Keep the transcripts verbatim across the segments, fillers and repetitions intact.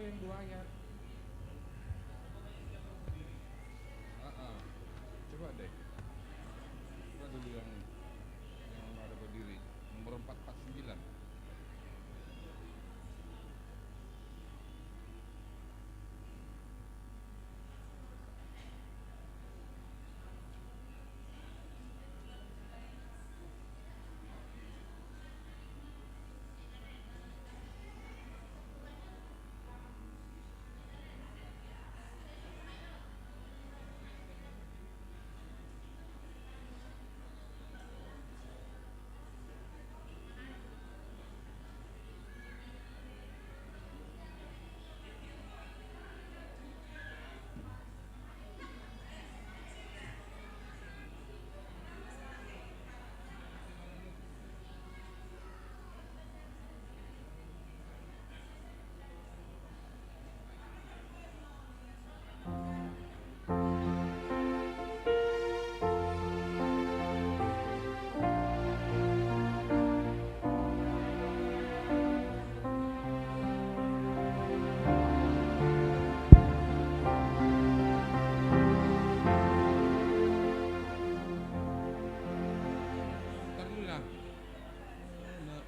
Buaya. Ah, ah. Coba deh. Coba dulu yang, yang ada berdiri. Nomor empat empat sembilan. Ntar dulu, nah. Nah,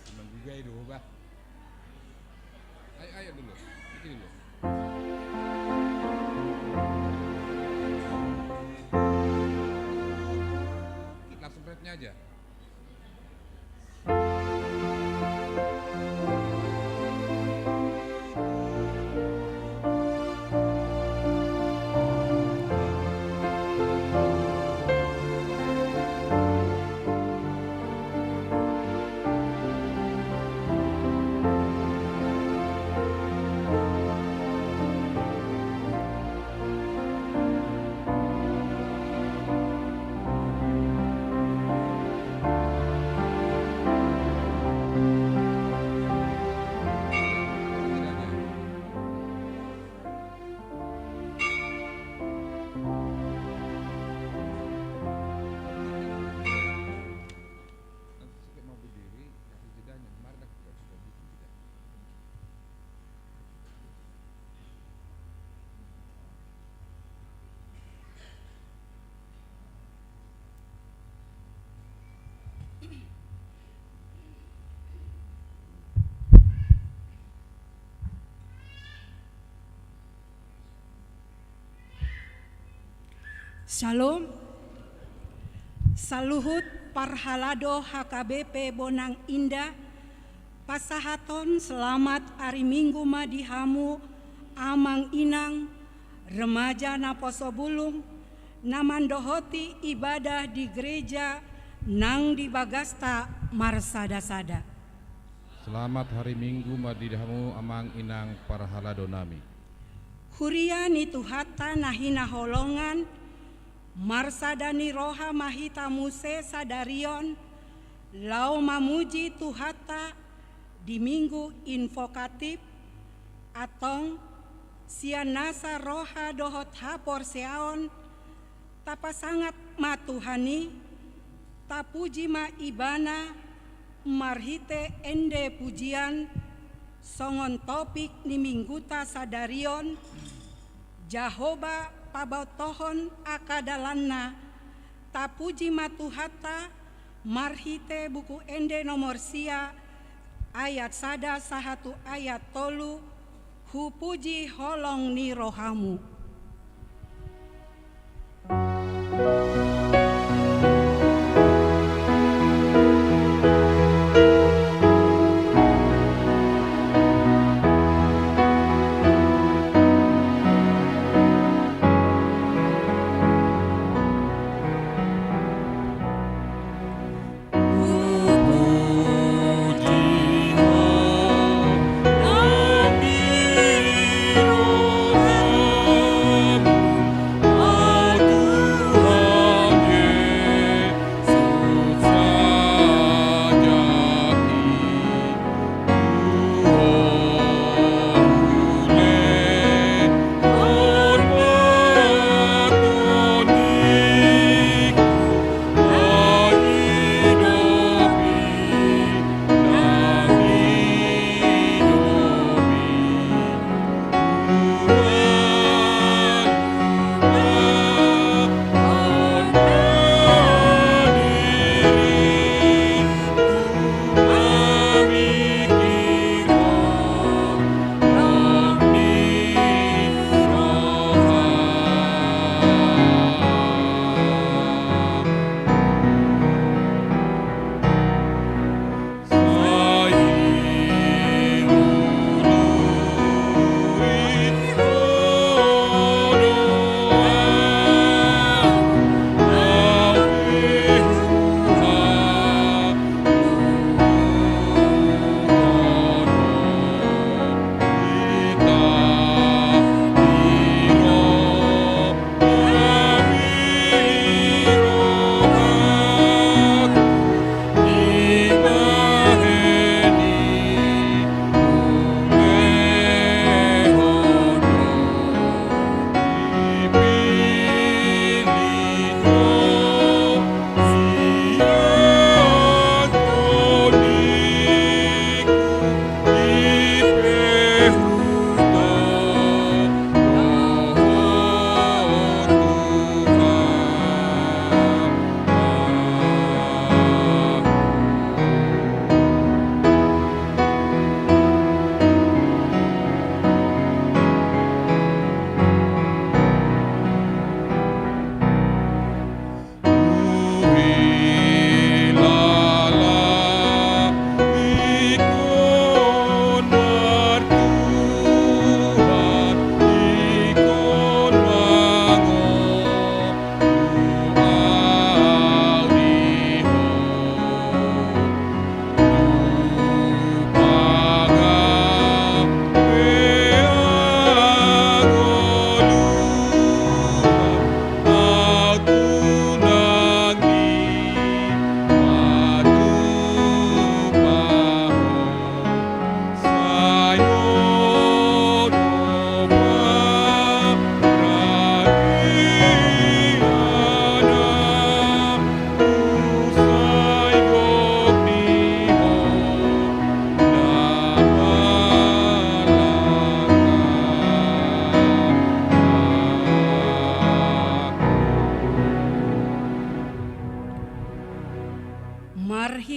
senang juga itu, Bah. Ayo, ayo dulu. Ini dulu. Langsung refnya aja. Syalom. Saluhut parhalado H K B P Bonang Indah, pasahathon selamat ari Minggu ma di hamu amang inang, remaja naposo bulung, na mandohoti ibadah di gereja nang di bagasta marsada-sada. Selamat hari Minggu ma di hamu amang inang parhalado nami. Huria ni Tuhanta na hinaholongan, marsada ni roha ma hita muse sadari on, laho mamuji Tuhanta di Minggu invokatif, antong sian nasa roha dohot haporseaon, tapasangap ma Tuhan i, tapuji ma Ibana, marhite ende pujian, songon topik ni Mingguta sadari on, Jahowa pabotohon angka dalanna, tapuji ma Tuhanta, marhite Buku Ende nomor sia, ayat sada sahat tu ayat tolu, Hupuji holong ni rohamu.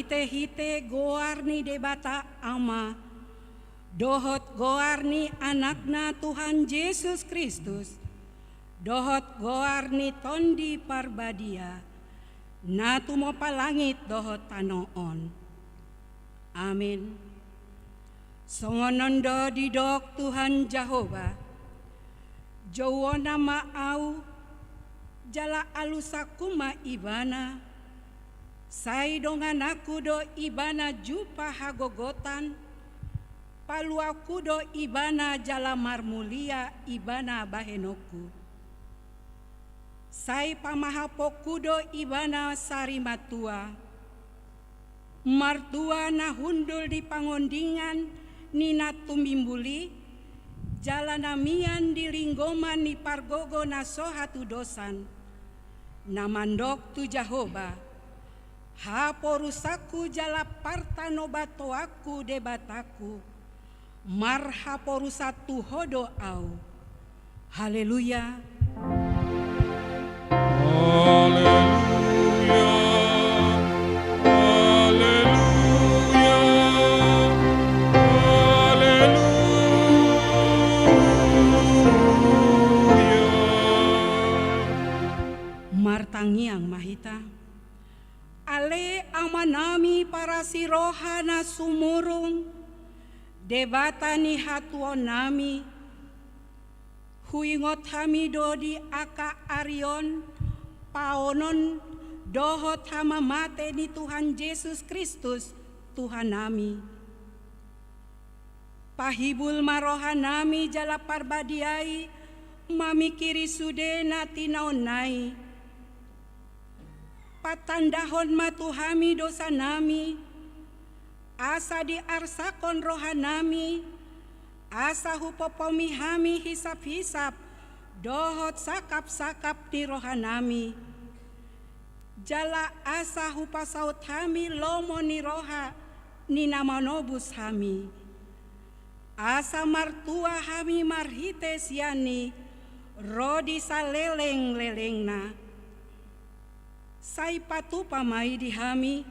Hite-hite goar ni Debata Ama, dohot goar ni Anakna Tuhan Jesus Kristus, dohot goar ni Tondi Parbadia, na tumompa langit dohot tano on. Amin. Songon on do didok Tuhan Jahowa: Jouonna ma Ahu, jala alusanku ma Ibana, sai dongananku do Ibana jumpa hagogotan, paluaonku do Ibana jala marmulia Ibana bahenonku. Sai pamahaponku do Ibana sarimatua, martua na hundul di pangondingan ni na tumimbul i, jala na mian di linggoman ni pargogo na so hatudosan, na mandok tu Jahowa: Haporusanku jala partanobatoanku Debatangku, marhaporusan tu Ho do Ahu. Haleluya. Haleluya. Haleluya. Haleluya. Martangiang ma hita. Ale Amanami parasi roha na sumurung, Debata ni hatuaonnami, huingot hami do di angka ari on paonon dohot hamamate ni Tuhan Jesus Kristus, Tuhannami. Pahibul ma rohanami jala parbadiai mamingkiri sude na tinaonna i. Patandahon ma tu hami dosanami, asa diarsakon rohanami, asa hupopumi hami hisap-hisap dohot sangkap-sangkap ni rohanami. Jala asa hupasaut hami lomo ni roha ni na manobus hami. Asa martua hami marhite sian i ro di saleleng-lelengna. Sai patupa ma i di hami,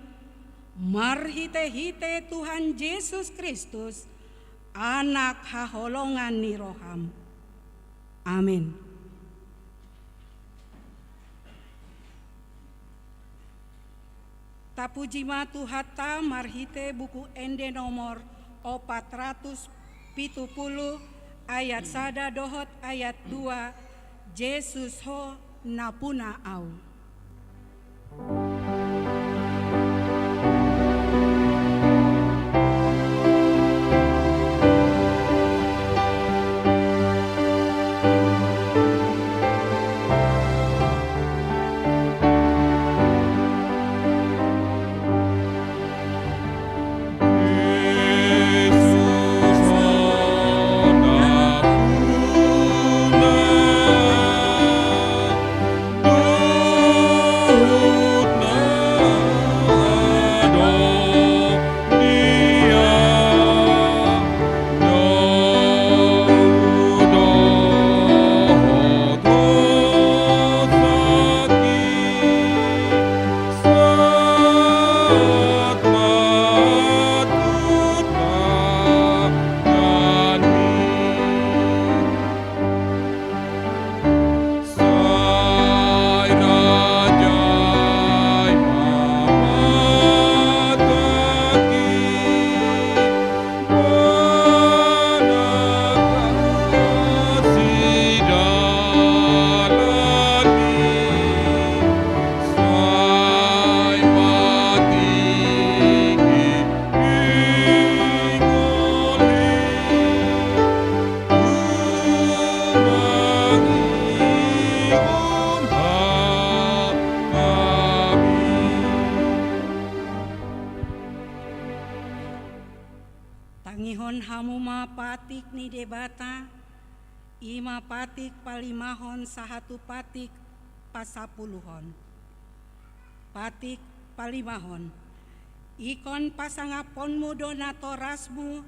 marhite-hite Tuhan Jesus Kristus, Anak haholongan ni roham. Amen. Tapuji ma Tuhanta marhite Buku Ende nomor opat ratus pitu pulu, ayat sada dohot ayat dua, Jesus Ho napuna ahu. Tangihon hamu ma patik ni Debata, i ma patik palimahon sahat tu patik pasampuluhon. Patik palimahon. Ingkon pasangaponmu do natorasmu,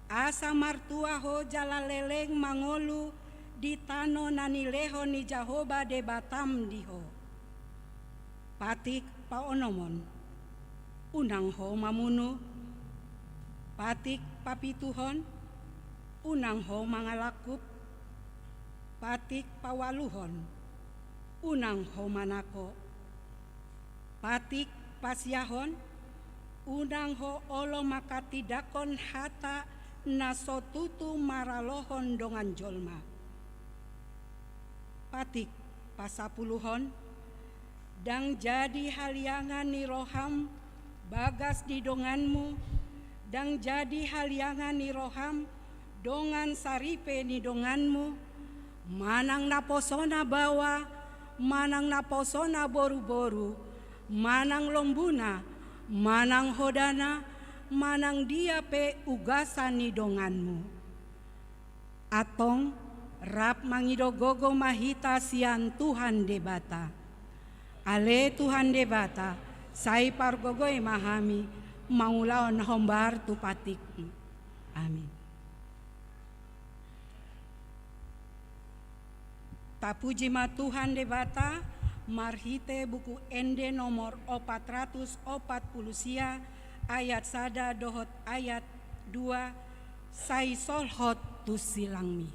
asa martua ho jala leleng mangolu di tano na nilehon ni Jahowa Debatam di ho. Patik paonomon. Unang ho mamunu. Patik papituhon, unang ho mangalangkup. Patik paualuhon, unang ho manako. Patik pasiahon, unang ho olo manghatindanghon hata na so tutu maralohon dongan jolma. Patik pasapuluhon, ndang jadi haliangan ni roham bagas ni donganmu, ndang jadi haliangan ni roham dongan saripe ni donganmu, manang naposona baoa, manang naposona boruboru, manang lombuna, manang hodana, manang dia pe ugasan ni donganmu. Antong, rap mangido gogo ma hita sian Tuhan Debata. Ale Tuhan Debata, sai pargogoi ma hami mangulahon hombar tu patikmu. Amin. Tapuji ma Tuhan Debata, marhite Buku Ende nomor opat ratus opat pulu sia, ayat sada dohot ayat dua, sai solhot tu silangmi.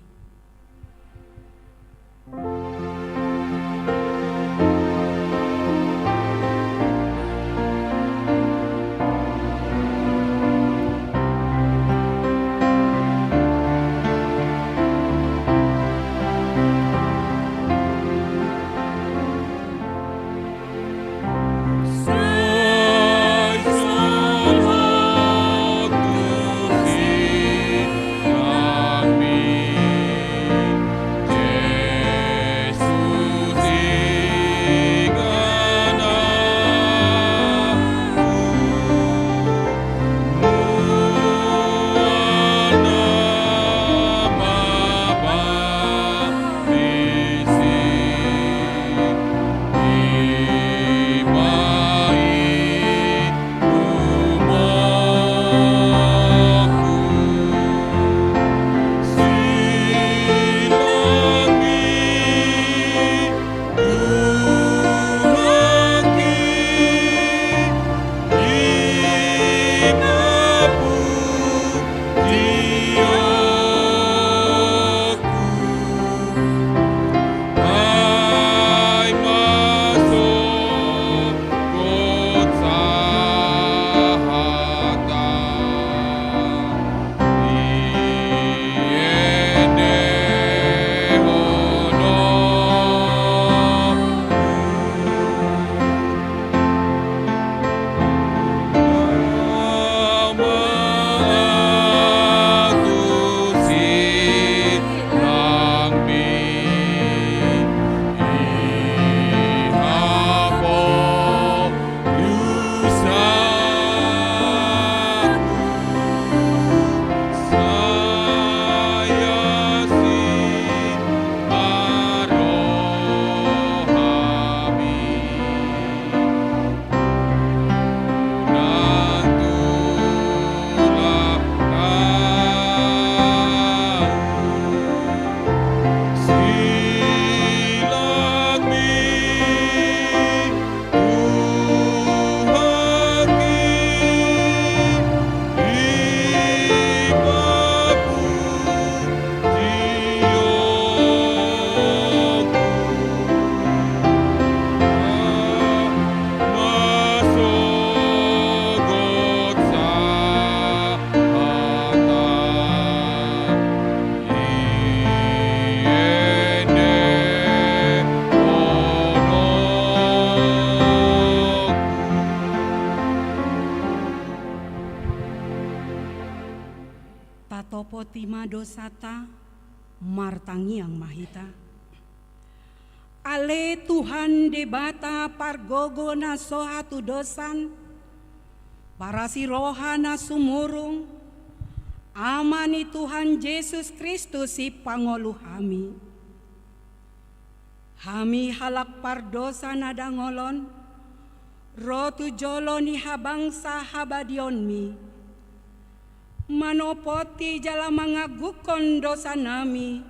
Tatopot i ma dosanta, martangiang ma hita. Ale Tuhan Debata pargogo na so hatudosan, parasi roha na sumurung, Ama ni Tuhan Jesus Kristus sipangolu hami. Hami halak pardosa na dangol on, ro tu jolo ni habangsa habadionmi, manopothi jala mangaguhon dosanami.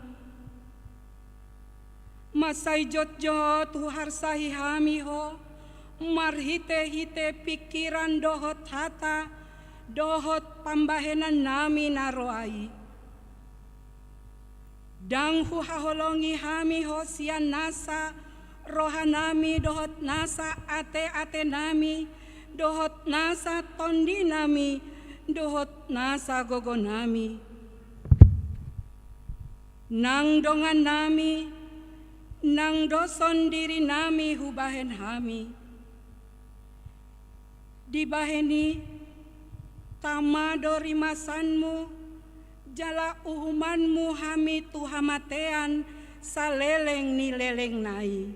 Mansai jotjot huharsahi hami ho, Marhite-hite pingkiran dohot hata, dohot pambahenan nami na roa i. Ndang huhaholongi hami Ho sian nasa roha nami dohot nasa ate-ate nami, dohot nasa tondi nami, dohot nasa gogo nami. Nang dongan nami, nang doson diri nami hubahen hami. Dibahen i, tama do rimasanmu, jala uhumanmu hami tu hamatean saleleng ni lelengna i.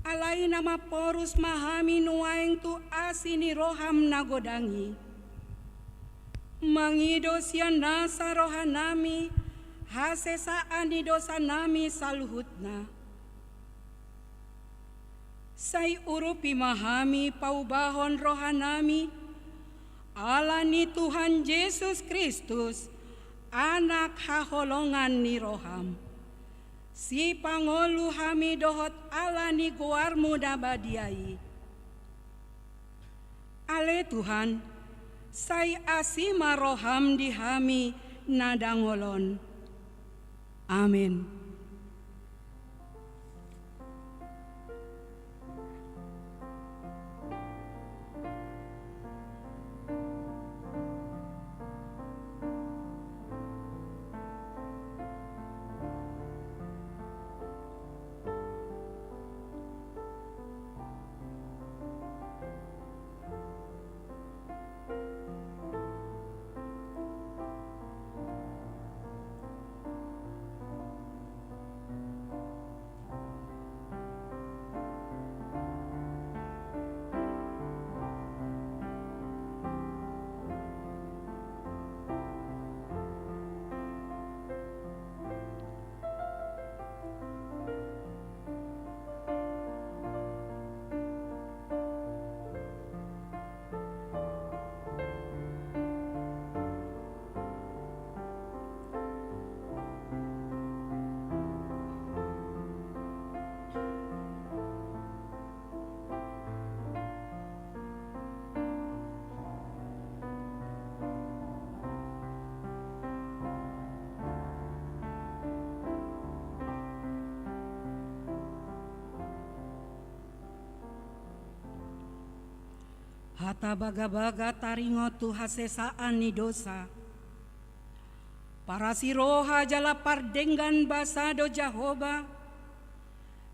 Alai na mamporus ma hami nuaeng tu asi ni roham na godang i. Mangido sian nasa roha nami, hasesaan ni dosa nami saluhutna. Sai urupi ma hami paubahon roha nami, ala ni Tuhan Jesus Kristus, Anak haholongan ni roham. Sipangolu hami dohot ala ni goarmu na badia i. Ale Tuhan, sai asi ma roham di hami na dangol on. Amen. Hata bagabaga taringot tu hasesaan ni dosa. Parasi roha jala pardenggan basa do Jahowa,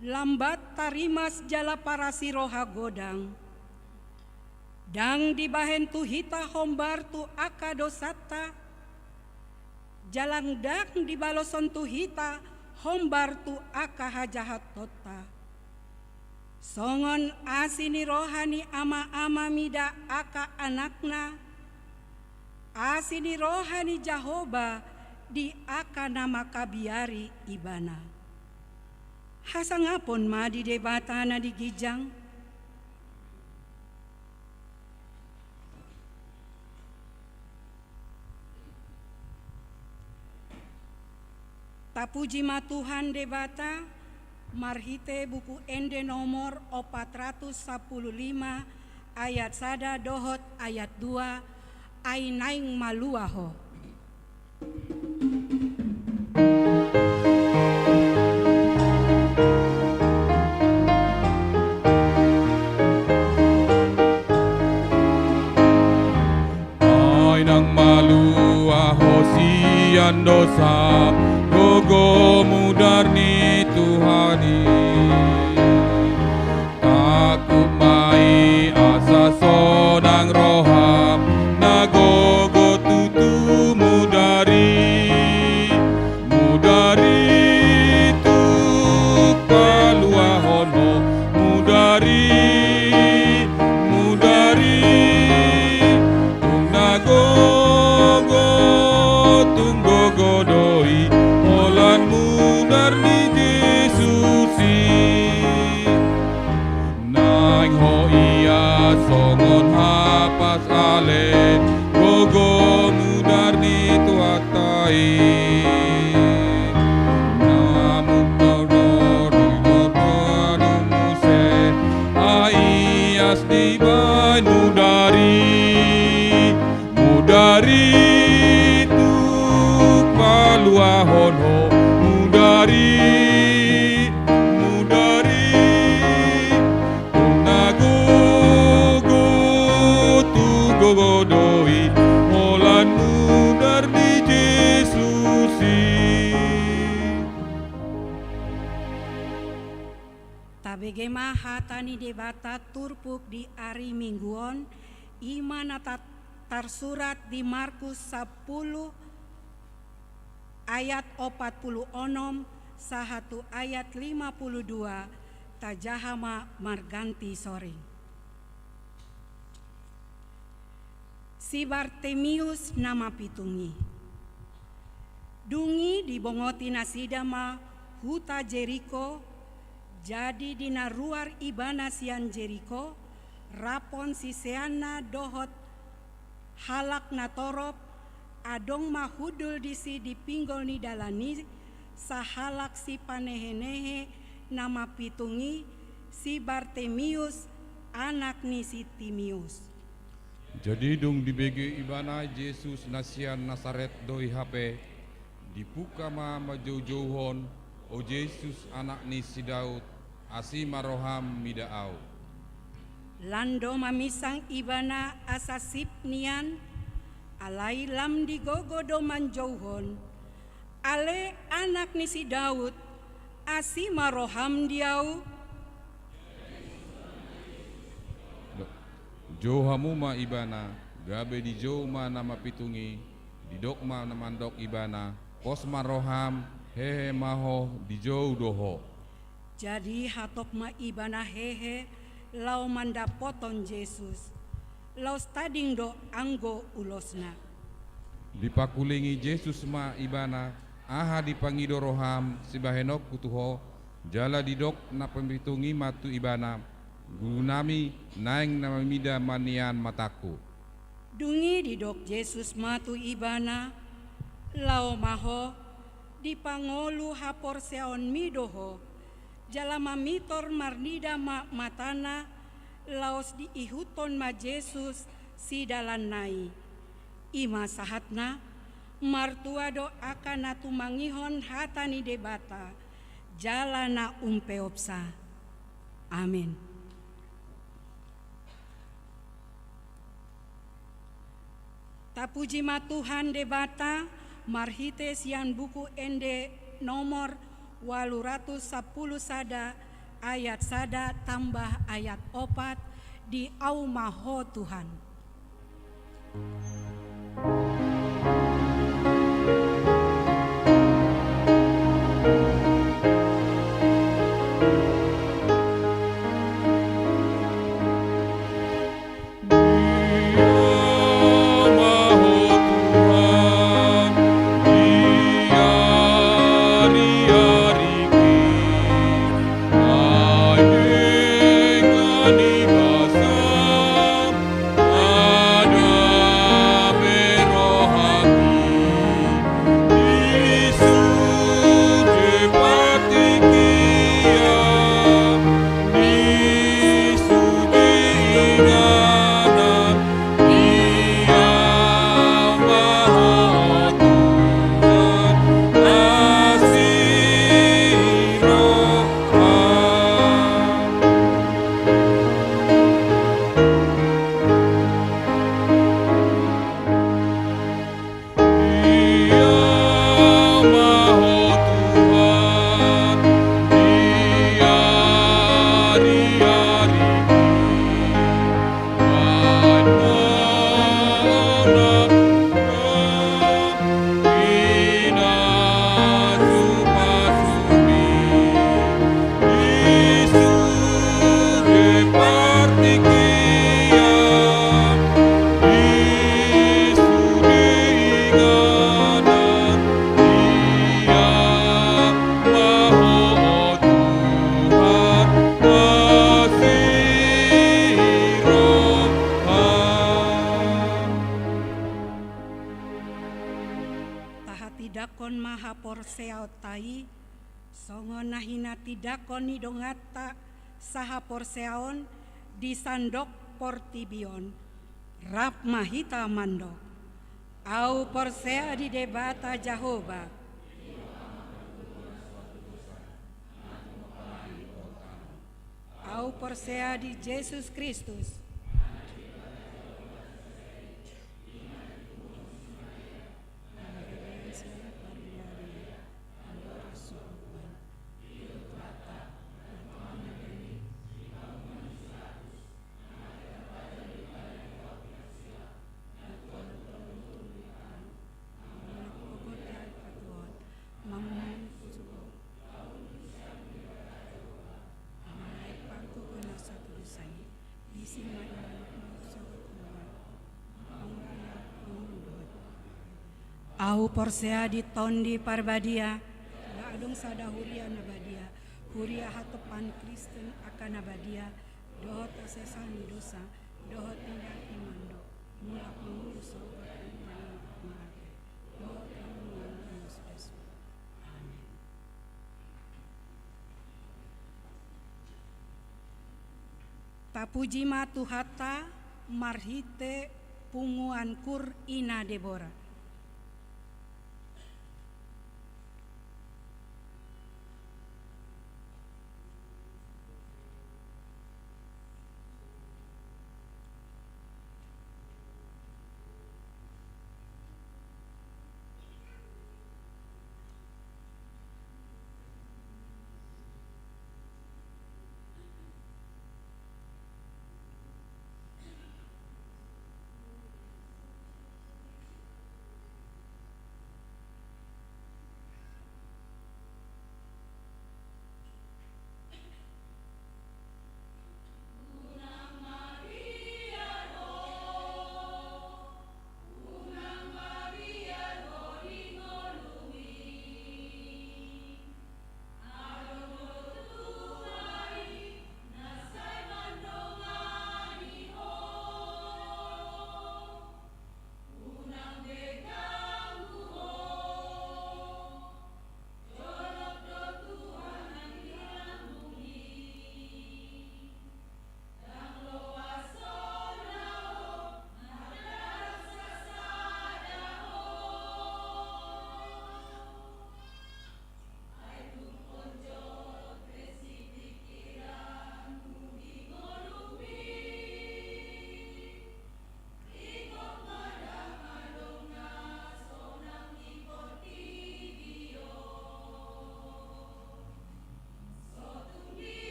lambat tarimas jala parasi roha godang. Ndang dibahen tu hita hombar tu angka dosanta, jala ndang dibaloshon tu hita hombar tu angka hajahatonta. Songon asi ni roha ni ama-ama mida angka anakna, asi ni roha ni Jahowa di angka na mangkabiari ibana. Hasangapon ma di Debata na di ginjang. Tapuji ma Tuhan Debata, marhite Buku Ende nomor opat ratus sampulu lima, ayat sada dohot ayat dua, ai naeng malua ho. Ai naeng malua ho sian dosa, gogo mudar ni Tuhan i. Tangkup ma i asa sonang roham, na gogo tutu mudar i. Mudar i tung paluahon ho, mudar i, mudar i tung na gogo, tung gogo do i holan mudar ni Jesus i. Naeng ho ia songon hapas ale, gogo mudar ni Tuhanta i. Naeng mudar do i, mudar do i, muse Huahon ho mudari, mudari, na gogo tu gogo do i, holan mudar ni Jesus i. Tabege ma hata ni Debata turpuk di ari Minggu on, i ma na ta-, tarsurat di Markus sampulu ayat opat pulu onom sahat tu ayat lima pulu dua, tajaha ma marganti soring. Si Bartimius na mapitung i. Dung i dibongoti nasida ma huta Jeriko, jadi di na ruar ibana sian Jeriko, raphon siseanna dohot halak na torop, adong ma hundul disi di pinggol ni dalan i, sahalak sipanehenehe na mapitung i, si Bartimius, anak ni si Timius. Jadi dung dibege ibana Jesus na sian Nasaret do i hape, dipungka ma manjoujouhon: O Jesus, anak ni si Daud, asi ma roham mida ahu. Lan do mamisang ibana asa sip nian, alai lam digogo do manjouhon: Ale anak ni si Daud, asi ma roham di ahu. Jou hamu ma ibana. Gabe dijou ma na mapitung i, didok ma na mandok ibana: Pos ma roham, hehe ma ho, dijou do ho. Jadi hatop ma ibana hehe laho mandapothon Jesus, laos tading do anggo ulosna. Dipakulingi Jesus ma ibana: Aha dipangido roham sibahenonku tu ho? Jala didok na mapitung i ma tu ibana: Gurunami, naeng na mamida ma nian matangku. Dung i didok Jesus ma tu ibana: Laho ma ho, dipangolu haporseaonmi do ho. Jala mamitor marnida ma matana, laos diihuthon ma Jesus sidalanna i. I ma sahatna, martua do angka na tumangihon hata ni Debata, jala na umpeopsa. Amen. Tapuji ma Tuhan Debata, marhite sian Buku Ende nomor ualu ratus sampulu sada, ayat sada tambah ayat opat: Di Ahu ma ho Tuhan. Tahatindangkon ma haporseaonta i, songon na hinatindangkon ni donganta sahaporseaon di sandok portibi on. Rap ma hita mandok: Ahu porsea di Debata Jahowa, Ahu porsea di Jesus Kristus. Ahu porsea di Tondi Parbadia. Adong sada huria na badia, huria hatopan Kristen angka na badia, dohot hasesaan ni dosa, dohot tinggal iman do mulak mangolu surgo. Amen. Tapuji ma Tuhanta marhite punguan kur Ina Debora.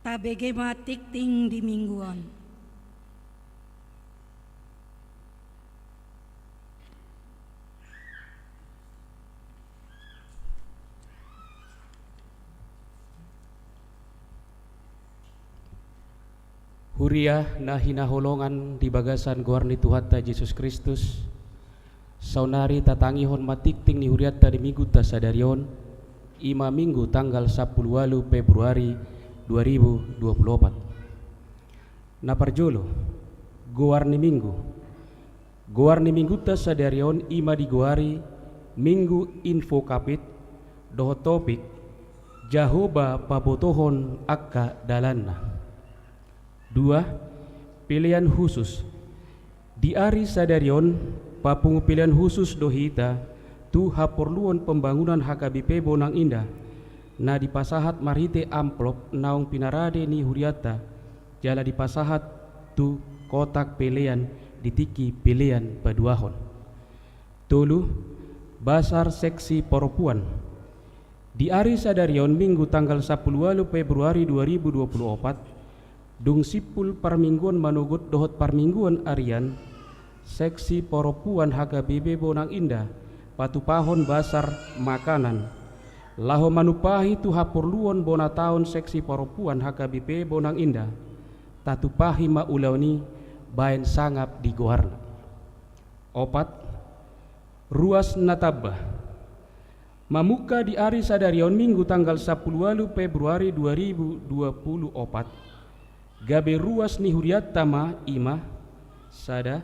Tabege ma tingting di minggu on. Huria na hinaholongan di bagasan goar ni Tuhanta Jesus Kristus, saonari tatangihon ma tingting ni hurianta di minggunta sadari on, i ma minggu tanggal sampulu ualu Februari dua ribu dua puluh opat. Na parjolo, goar ni minggu. Goar ni minggunta sadari on i ma digoari Minggu Invocavit dohot topik Jahowa pabotohon angka dalanna. Dua, pelean husus. Di ari sadari on, papungu pelean husus do hita tu haporluon pembangunan H K B P Bonang Indah, na dipasahat marhite amplop naung pinarade ni hurianta, jala dipasahat tu kotak pelean di tingki pelean paduahon. Tolu, basar seksi parompuan. Di ari sadari on, Minggu tanggal sampulu ualu Februari dua ribu dua puluh opat, dung simpul parmingguon manogot dohot parmingguon arian, seksi parompuan H K B P Bonang Indah patupahon basar makanan laho manumpahi tu haporluon bona taon seksi parompuan H K B P Bonang Indah. Tatumpahi ma ulaon i baen sangap di goarna. Opat, ruas na tamba. Mamungka di ari sadari on, Minggu tanggal sampulu ualu Februari dua ribu dua puluh opat, gabe ruas ni hurianta ma i ma: sada,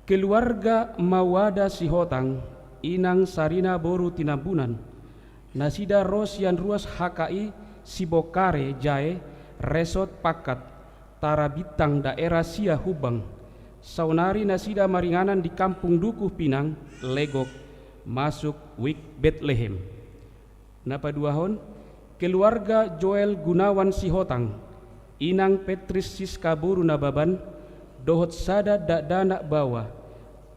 keluarga Mauada Sihotang, inang Sarina boru Tinambunan, nasida ro sian ruas H K I Sibongkare Jae, Resort Pakkat, Tarabintang, daerah Sia Humbang. Saonari nasida maringanan di Kampung Dukuh Pinang, Legok, masuk Wik Betlehem. Na paduahon, keluarga Joel Gunawan Sihotang, inang Petris Siska boru Nababan, dohot sada dakdanak baoa.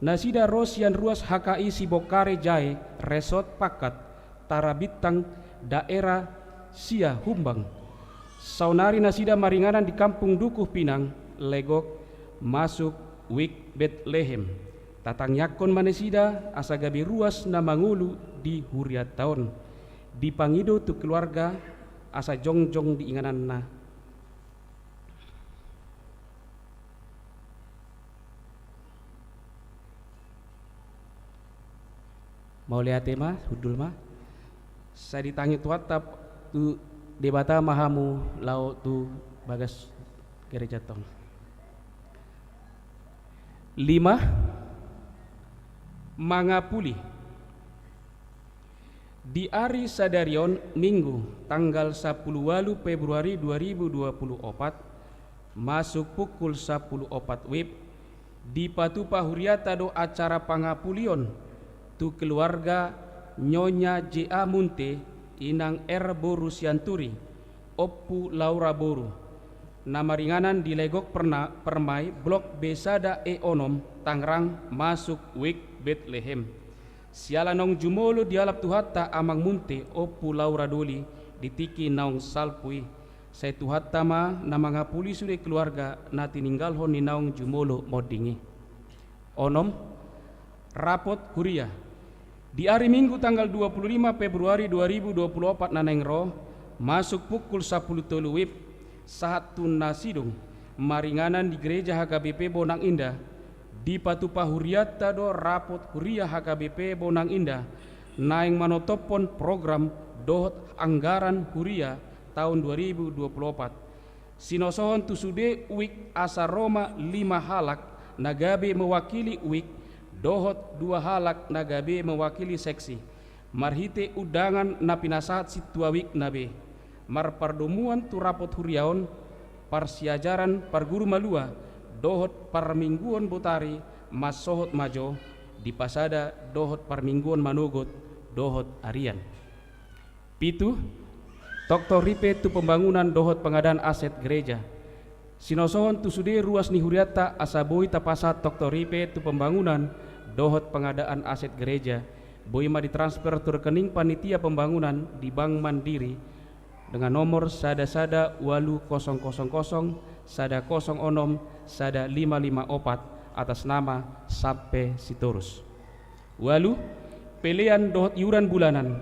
Nasida ro sian ruas H K I Sibongkare Jae, Resort Pakkat, Tarabintang, daerah Sia Humbang. Saonari nasida maringanan di Kampung Dukuh Pinang, Legok, masuk Wik Betlehem. Tatangiangkon ma nasida asa gabe ruas na mangolu di hurianta on. Dipangido tu keluarga asa jongjong di ingananna. Mauliate ma, hundul ma. Sai ditangi Tuhanta, tu Debata ma hamu laho tu bagas gereja tong. Lima, mangapuli. Di ari sadari on, Minggu, tanggal sampulu ualu Februari dua ribu dua puluh opat, masuk pukul sampulu opat wib, dipatupa hurianta do acara pangapulion tu keluarga Nyonya J A Munte, inang R boru Sianturi, Ompu Laura boru, na maringanan di Legok Perna-, Permai, Blok B sada E onom, Tangerang, masuk Wik Betlehem. Siala naung jumolo dialap Tuhanta Amang Munte, Ompu Laura doli, di tingki naung salpu i. Sai Tuhanta ma na mangapuli sude keluarga na tininggalhon ni naung jumolo monding i. Onom, rapot huria. Di ari Minggu tanggal dua puluh lima Februari dua ribu dua puluh opat na naeng ro, masuk pukul sampulu tolu wib, sahat tu na sidung, maringanan di Gereja H K B P Bonang Indah, dipatupa hurianta do rapot huria H K B P Bonang Indah, naeng manotophon program dohot anggaran huria taon dua ribu dua puluh opat. Sinosohon tu sude wik asa ro ma lima halak na gabe mewakili wik, dohot dua halak na gabe mewakili seksi, marhite undangan na pinasahat sintua wikna be. Marpardomuan tu rapot huria on, parsiajaran parguru malua, dohot parmingguon botari, mansohot ma jo, dipasada dohot parmingguon manogot, dohot arian. Pitu, toktok ripe tu pembangunan dohot pengadaan aset gereja. Sinosohon tu sude ruas ni hurianta asa boi tapasahat toktok ripe tu pembangunan dohot pengadaan aset gereja, boi ma ditransfer tu rekening panitia pembangunan di Bank Mandiri, dengan nomor sada sada ualu kosong kosong kosong sada kosong onom sada lima lima opat, atas nama Sampe Sitorus. Ualu, pelean dohot iuran bulanan.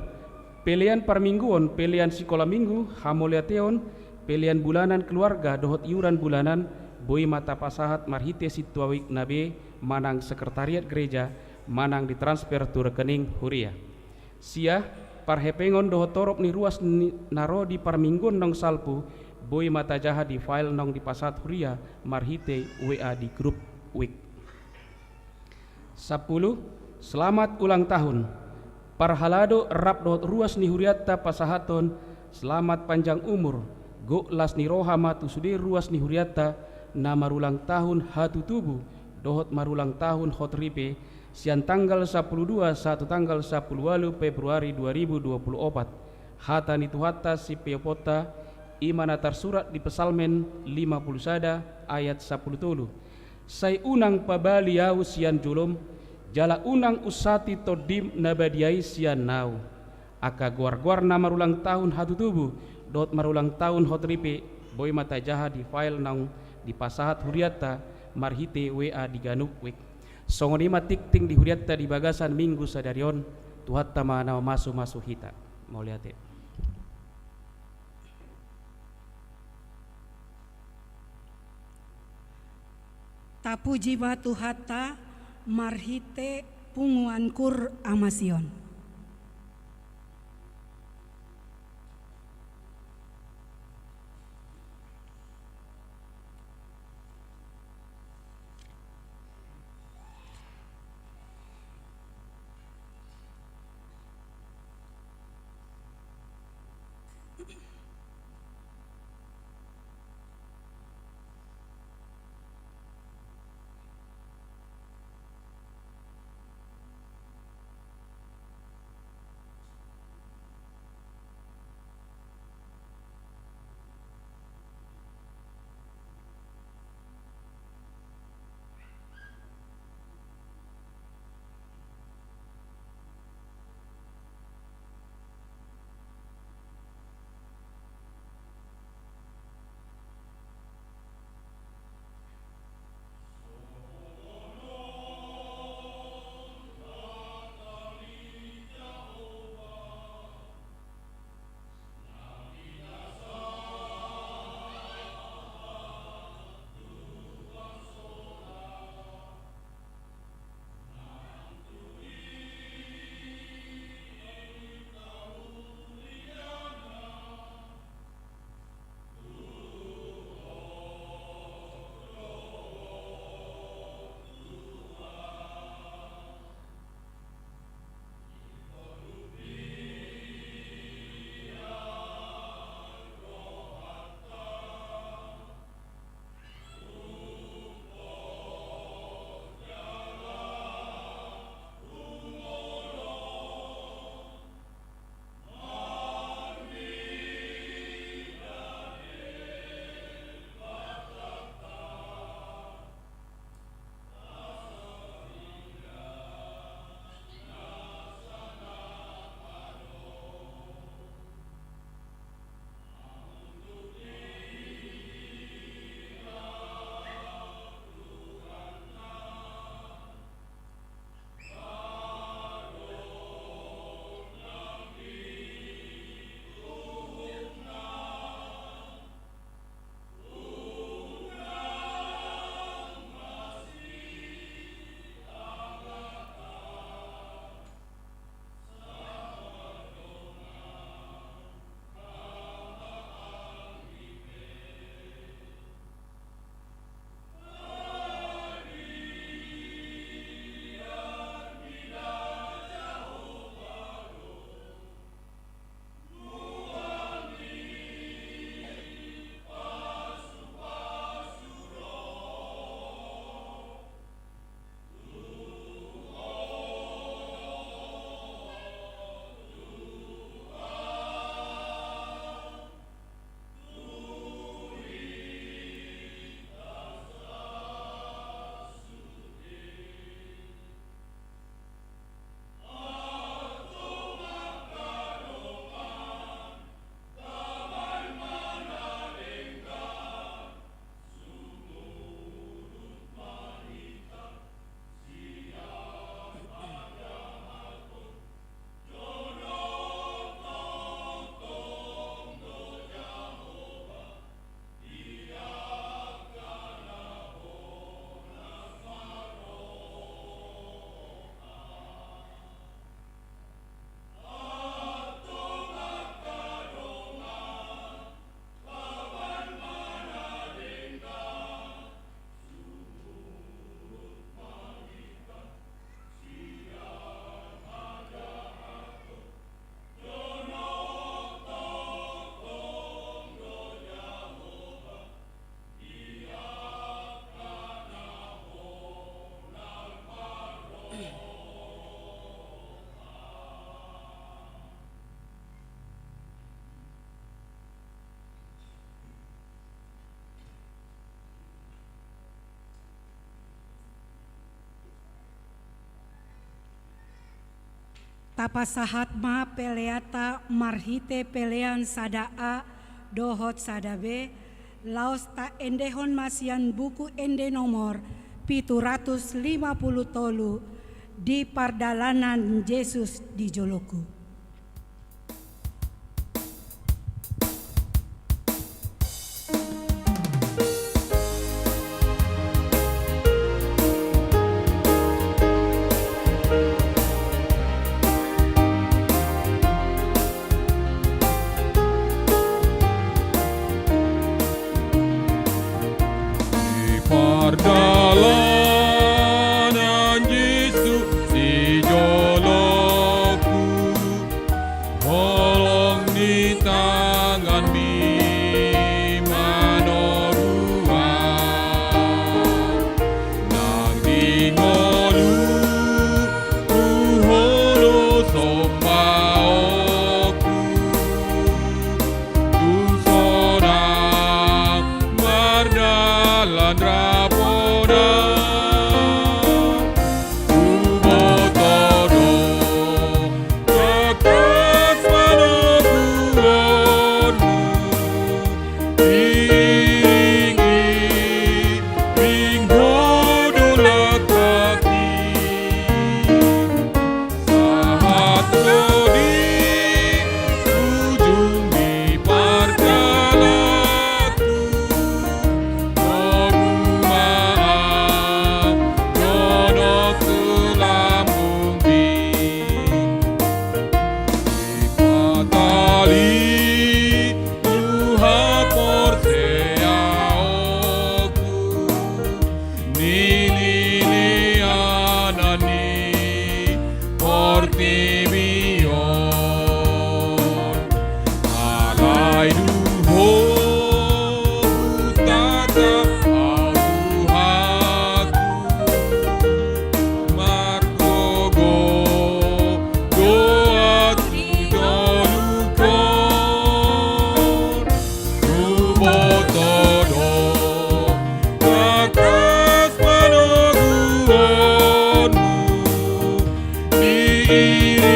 Pelean parmingguon, pelean sikola minggu, hamauliateon, pelean bulanan keluarga dohot iuran bulanan, boi ma tapasahat marhite sintua wik na be manang sekretariat gereja, manang ditransfer tu rekening huria. Sia, parhepengon dohot torop ni ruas ni, na ro di parmingguon naung salpu, boi ma tajaha di file naung dipasahat huria marhite W A di grup wik. Sampulu, selamat ulang tahun. Parhalado rap dohot ruas ni hurianta pasahathon selamat panjang umur, gok las ni roha ma tu sude ruas ni hurianta na marulang tahun hatutubu dohot marulang tahun hot ripe, sian tanggal sampulu dua sahat tu tanggal sampulu ualu Februari dua ribu dua pulu opat. Hata ni Tuhanta sipioponta, i ma na tarsurat di Psalmen lima pulu sada ayat sampulu tolu. Sai unang pabali ahu sian jolom, jala unang unsati Tondim na badia i sian ahu. Angka goar-goar na marulang tahun hatutubu dohot marulang tahun hot ripe, boi ma tajaha di file naung dipasahat hurianta marhite W A di ganup wik. Songon i ma tingting di hurianta di bagasan minggu sadari on. Tuhanta ma na mamasu-masu hita. Mauliate. Tapuji ma Tuhanta marhite punguan kur Amasion. Tapasahat ma peleanta marhite pelean sada A dohot sada B, laos taendehon ma sian Buku Ende nomor pitu ratus lima puluh tolu, Di Pardalanan Jesus di Joloku. Di pardalanan Jesus di joloku, holong ni tanganmi manoruan, nang di ngolu huholo sombaonku. Tung sonang mardalan rapona, huboto do tangkas panoguonmu, iring-iring ho dolok hati. Sahat ro di ujung ni pardalananku, tolu ma am donok tu lambungmi. Dipatali tu haporseaonku, nililianan ni portibi on. Alai dung ho hutata au rohaku, margogo do ahu di dolok on. Huboto do tangkas panoguonmu, iring-iring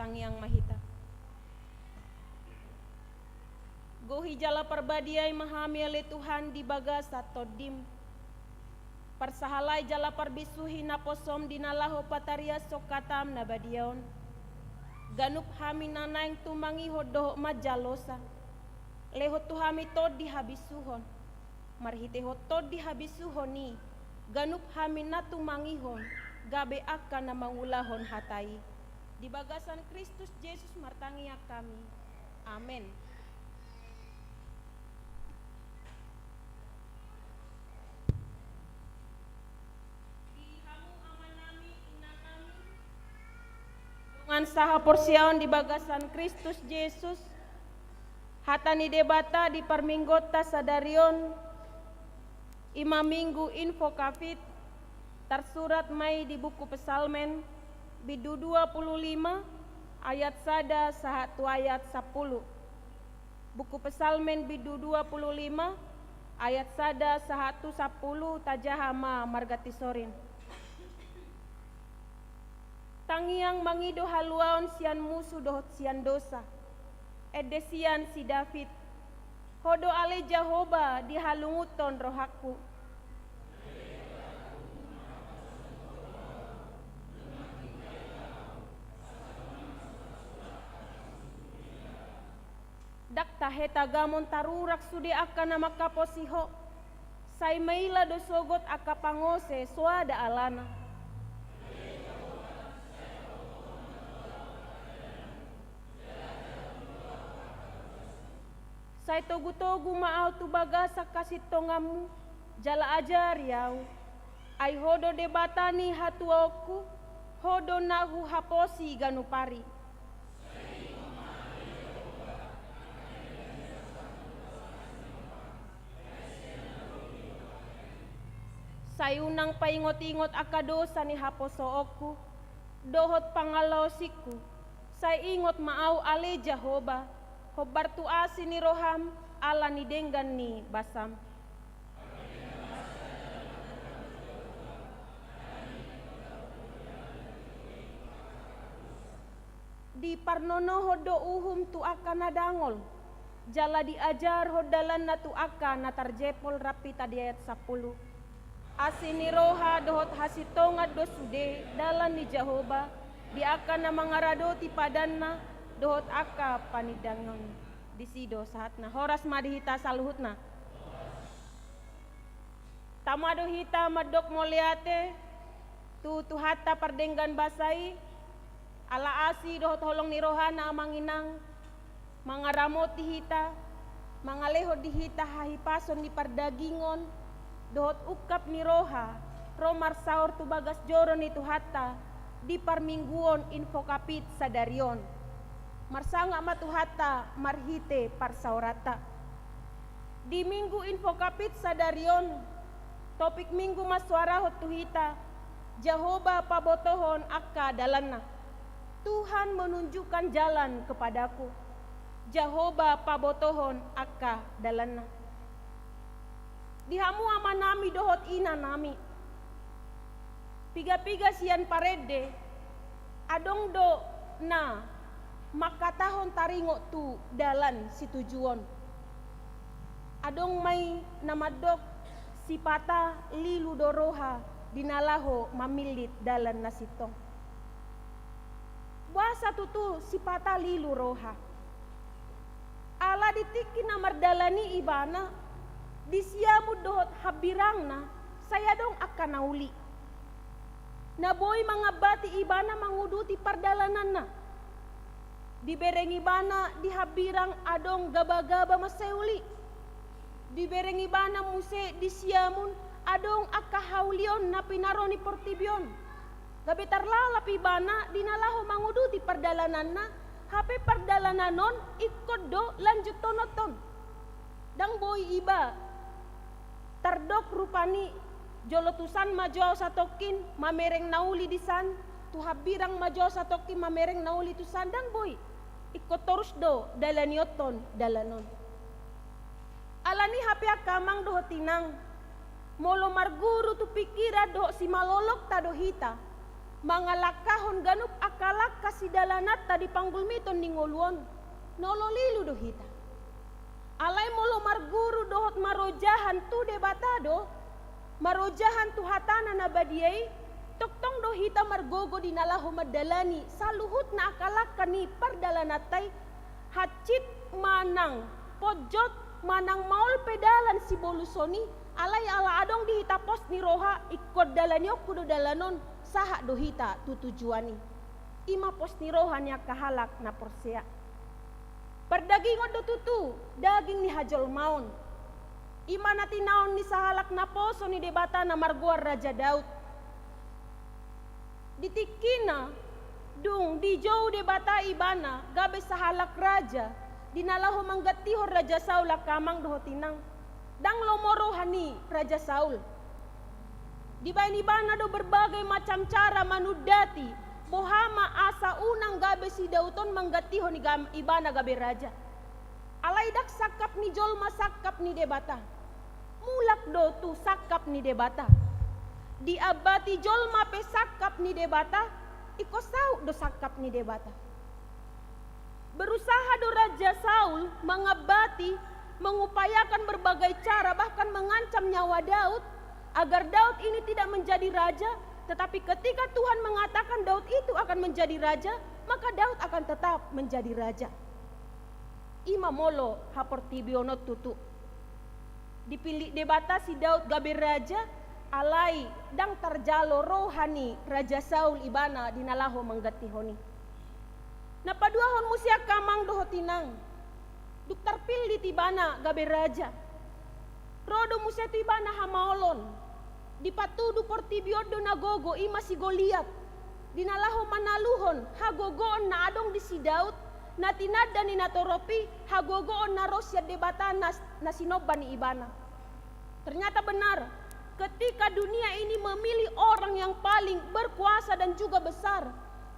Tangiang ma hita. Gohi jala parbadiai ma hami ale Tuhan di bagasan Tondim. Parsahalai jala parbisuhi naposom di na laho patariashon hataM na badia on. Ganup hami na naeng tumangihon dohot manjalosa, lehon tu hami tondi habisuhon. Marhitehon tondi habisuhon i, ganup hami na tumangihon, gabe angka na mangulahon hata i. Di bagasan Kristus Jesus martangiang hami. Amen. Di hamu amanami, inanami, dongan sahaporseaon di bagasan Kristus Jesus, hata ni Debata di parmingguonta sadari on, i ma Minggu Invocavit, tarsurat ma i di buku Psalmen, bindu dua puluh lima, ayat sada sahat tu ayat sampulu. Buku Psalmen bindu dua puluh lima, ayat sada sahat tu sampulu, tajaha ma marganti sorin. Tangiang mangido haluaon sian musu dohot sian dosa. Ende sian si David. Ho do ale Jahowa dihalungunhon rohangku. Ndang tahe tagamon tarurak sude angka na manghaposi Ho. Sai maila do sogot angka pangose soada alana. Sai togutogu ma ahu tu bagasan hasintonganMu, jala ajari ahu. Ai Ho do Debata ni hatuaonku, Ho do na huhaposi ganup ari. Sai unang paingotingot angka dosa ni haposoonku dohot pangalaosingku. Sai ingot ma ahu ale Jahowa, hombar tu asi ni rohaM, ala ni denggan ni basaM. Diparnonohon do uhum tu angka na dangol, jala diajarhon dalanna tu angka na tarjempol, rap hita di ayat sampulu. Asi ni roha dohot hasintongan do sude dalan ni Jahowa, di angka na mangaradoti padanna dohot angka panindanganna. Disi do sahatna. Horas ma di hita saluhutna. Tama do hita mandok mauliate tu Tuhanta pardenggan basa i, ala asi dohot holong ni rohana, amang inang, mangaramoti hita, mangalehon di hita hahipason ni pardagingon dohot ungkap ni roha, ro marsaor tu bagas joro ni Tuhanta di parmingguon Invocavit sadari on. Marsangap ma Tuhanta marhite parsaoranta. Di Minggu Invocavit sadari on, topik Minggu mansoarahon tu hita, Jahowa pabotohon angka dalanna. Tuhan menunjukkan jalan kepadaku. Jahowa pabotohon angka dalanna. Di hamu amanami dohot inanami, piga-piga sian parende, adong do na mangkatahon taringot tu dalan situjuon. Adong ma i na mandok, sipata lilu do roha di na laho mamillit dalan na sintong. Boasa tutu sipata lilu roha? Ala di tingki na mardalan i ibana, di siamun dohot hambirangna, sai adong angka na uli. Na boi mangambati ibana manguduti pardalananna. Dibereng ibana di hambirang adong gabagaba mansai uli. Dibereng ibana muse di siamun adong angka haulion na pinaro ni portibi on. Gabe tarlalap ibana di na laho manguduti pardalananna, hape pardalanan on ingkon do lanjuthonon. Ndang boi iba tardok rupani, jolo tusan ma jo au satongkin mamereng na uli disan, tu hambirang ma jo au satongkin mamereng na uli tusan, ndang boi. Ingkon torus do dalanionhon dalan on. Alani hape angka amang dohot inang, molo marguru tu pingkiran dohot simalolongta do hita, mangalangkahon ganup angka langka Di dalananta di panggulmiton ni ngolu on, na olo lilu do hita. Alai molo marguru dohot marojahan tu Debata do, marojahan tu hatana na badia i, tongtong do hita margogo di na laho mandalani saluhutna angka langka ni pardalananta i, hansit manang ponjot manang maol pe dalan sibolus on i, alai ala adong di hita pos ni roha, ingkon dalanionku do dalan on, sahat do hita tu tujuan i. I ma pos ni roha ni angka halak na porsea. Pardagingon do tutu daging ni hajolmaon. I ma na tinaon ni sahalak naposo ni Debata na margoar Raja Daud. Di tingkina, dung dijou Debata ibana gabe sahalak raja, di na laho manggantihon Raja Saul, angka amang dohot inang. Ndang lomo roha ni Raja Saul. Dibaen ibana do berbagai macam cara manundati, boha ma asa unang gabe si Daud on manggantihon iga-, ibana gabe raja. Alai ndang sangkap ni jolma sangkap ni Debata. Mulak do tu sangkap ni Debata. Diambati jolma pe sangkap ni Debata, ingkon saut do sangkap ni Debata. Berusaha do Raja Saul mengambati, mengupayakan berbagai cara, bahkan mengancam nyawa Daud, agar Daud ini tidak menjadi raja, tetapi ketika Tuhan mengatakan Daud itu akan menjadi raja, maka Daud akan tetap menjadi raja. I ma molo haportibion on tutu. Dipillit Debata si Daud gabe raja, alai ndang tarjalo roha ni Raja Saul ibana di na laho manggantihon i. Na paduahon muse angka amang dohot inang, dung tarpillit ibana gabe raja, ro do muse tu ibana hamaolon. Dipatudu portibi on do na gogo, i ma si Goliat. Di na laho manaluhon hagogoon na adong di si Daud, na tinanda ni natorop i, hagogoon na ro sian Debata na, na sinomba ni ibana. Ternyata benar, ketika dunia ini memilih orang yang paling berkuasa dan juga besar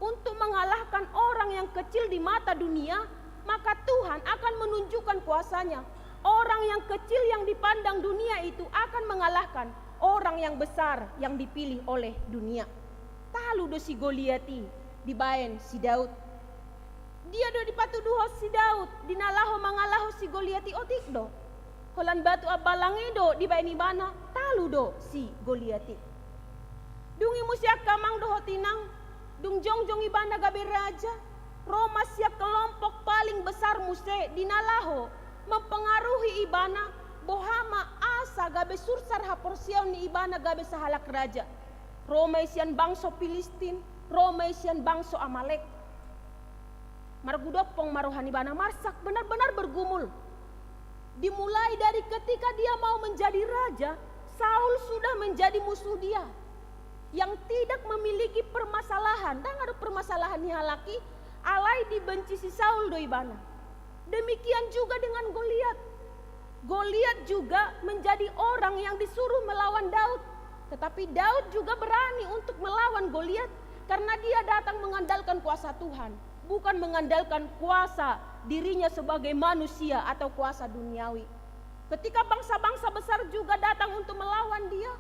untuk mengalahkan orang yang kecil di mata dunia, maka Tuhan akan menunjukkan kuasa-Nya. Orang yang kecil yang dipandang dunia itu akan mengalahkan orang yang besar yang dipilih oleh dunia. Talu do si Goliat i dibaen si Daud. Dia do dipatuduhon si Daud, di na laho mangalaho si Goliat i, otik do. Holan batu ambalang i do dibaen ibana, talu do si Goliat i. Dung i muse angka amang dohot inang, dung jongjong ibana gabe raja, ro ma sian kelompok paling besar muse di na laho mempengaruhi ibana, boha ma asa gabe sursar haporseaon ni ibana gabe sahalak raja. Ro ma i sian bangso Pilistin, ro ma i sian bangso Amalek. Margudompong ma roha ni ibana, marsak, benar-benar bergumul. Dimulai dari ketika dia mau menjadi raja, Saul sudah menjadi musuh dia. Yang tidak memiliki permasalahan, ndang adong permasalahan ni halak i, alai dibenci si Saul do ibana. Demikian juga dengan Goliat. Goliat juga menjadi orang yang disuruh melawan Daud. Tetapi Daud juga berani untuk melawan Goliat karena dia datang mengandalkan kuasa Tuhan, bukan mengandalkan kuasa dirinya sebagai manusia atau kuasa duniawi. Ketika bangsa-bangsa besar juga datang untuk melawan dia,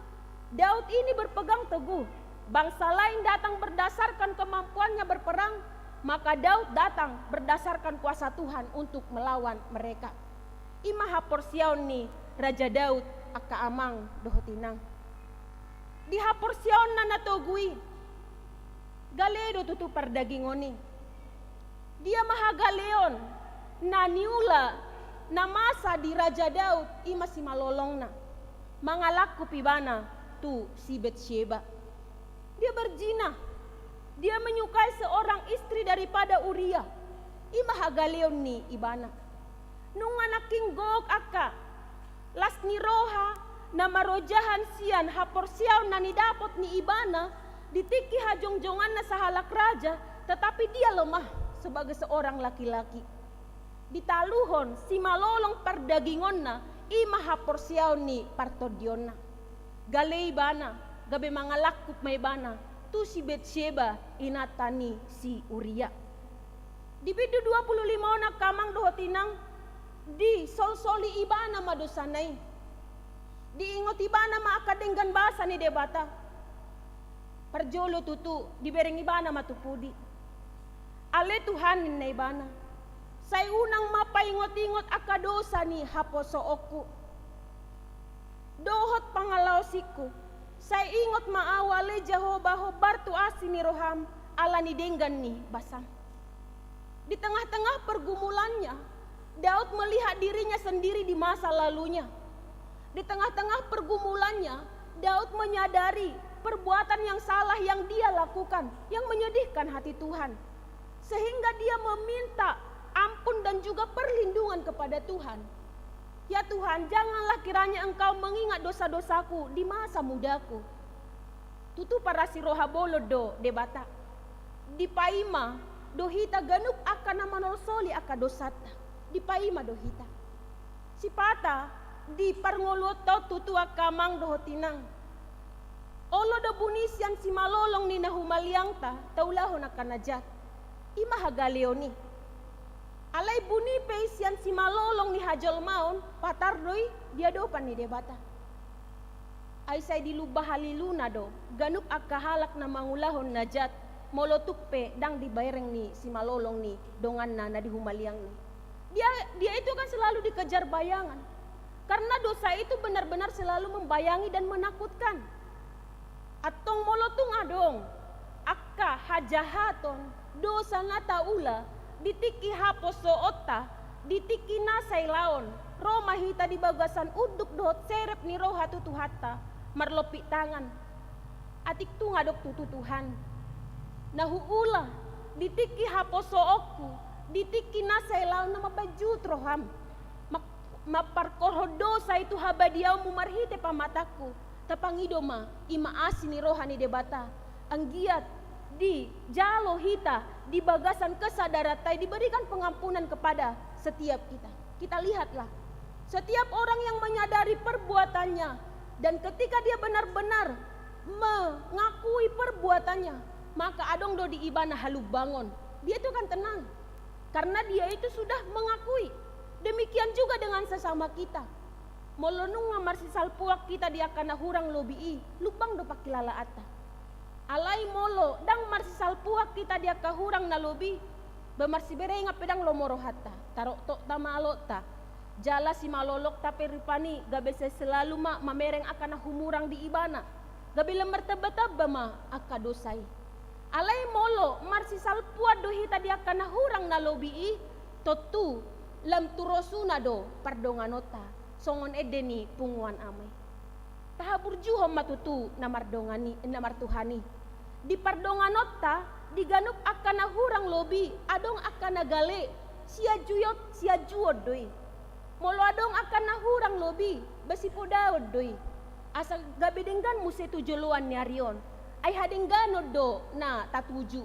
Daud ini berpegang teguh. Bangsa lain datang berdasarkan kemampuannya berperang, maka Daud datang berdasarkan kuasa Tuhan untuk melawan mereka. I ma haporseaon ni Raja Daud, angka amang dohot inang. Di haporseaonna na togu i, gale do tutu pardagingon i. Dia ma hagaleon na niula na masa di Raja Daud, i ma simalolongna. Mangalangkup ibana tu si Betsyeba. Dia berzina. Dia menyukai seorang istri daripada Uria. I ma hagaleon ni ibana. Nunga nangkin gok angka las ni roha na marojahan sian haporseaon na nidapot ni ibana di tingki hajongjonganna sahalak raja, tetapi dia lemah sebagai seorang laki-laki. Ditaluhon simalolong pardagingonna, i ma haporseaon ni partondionna. Gale ibana, gabe mangalangkup ma ibana tu si Betsyeba, inanta ni si Uria. Di bindu dua puluh lima on, angka amang dohot inang, disolsoli ibana ma dosana i. Diingot ibana ma angka denggan basa ni Debata. Parjolo tutu dibereng ibana ma tu pudi. Ale Tuhan, ninna ibana, sai unang ma paingot-ingot angka dosa ni haposoonku dohot pangalaosingku. Sai ingot ma ahu, ale Jahowa, hombar tu asi ni roham ala ni denggan ni basam. Di tengah-tengah pergumulannya, Daud melihat dirinya sendiri di masa lalunya. Di tengah-tengah pergumulannya, Daud menyadari perbuatan yang salah yang dia lakukan, yang menyedihkan hati Tuhan. Sehingga dia meminta ampun dan juga perlindungan kepada Tuhan. Ya Tuhan, janganlah kiranya Engkau mengingat dosa-dosaku di masa mudaku. Tutu parasi roha bolon do Debata. Dipaima do hita ganup angka na manolsoli angka dosanta. Dipaima do hita. Sipata di parngoluonta on tutu angka amang dohot inang, olo do buni sian simalolong ni na humaliangta taulahon angka na jat. I ma hagaleon i. Alai buni pe i sian simalolong ni hajolmaon, patar do i di adopan ni Debata. Ai sai dilumba haliluna do ganup angka halak na mangulahon na jat, molo tung pe ndang dibereng ni simalolong ni donganna na di humaliangna. Dia, dia itu kan selalu dikejar bayangan. Karena dosa itu benar-benar selalu membayangi dan menakutkan. Antong molo tung adong angka hajahaton, dosa na taula di tingki haposoonta, di tingki na sailaon, ro ma hita di bagasan unduk dohot serep ni roha tu Tuhanta, marlompit tangan. Atik tung adong tutu Tuhan na huula di tingki haposoonku, di tingki na sailaon, na mambaen juhut roham. Mak-, mamparkorhon dosa i tu habadiaonmu marhite pamatangku. Tapangido ma, i ma asi ni roha ni Debata. Anggiat dijalo hita di bagasan kesadaranta i diberikan pengampunan kepada setiap kita. Kita lihatlah, setiap orang yang menyadari perbuatannya dan ketika dia benar-benar mengakui perbuatannya, maka adong do di ibana halumbangon. Dia itu akan tenang. Karena dia itu sudah mengakui. Demikian juga dengan sesama kita. Molo nunga marsisalpuan hita di angka na hurang lobi i, lumbang do pangkilalaanta. Alai molo ndang marsisalpuan hita di angka hurang na lobi, ba marsiberengan pe ndang lomo rohanta, taroktok ta ma alokta. Jala simalolongta pe rupani gabe sai selalu ma mamereng angka na humurang di ibana, gabe lam martamba-tamba ma angka dosa i. Alai molo marsisalpuan do hita di angka na hurang na lobi i, tontu lam tu rosuna do pardonganonta, songon ende ni punguan ama i. Tahaburjuhon ma tutu na mardongan i, na martuhan i. Di pardonganonta, di ganup angka na hurang lobi, adong angka na gale, sianjuon, sianjuon do i. Molo adong angka na hurang lobi, ba sipodaon do i. Asa gabe denggan muse tu joloan ni ari on. Ai hadengganon do na tatuju.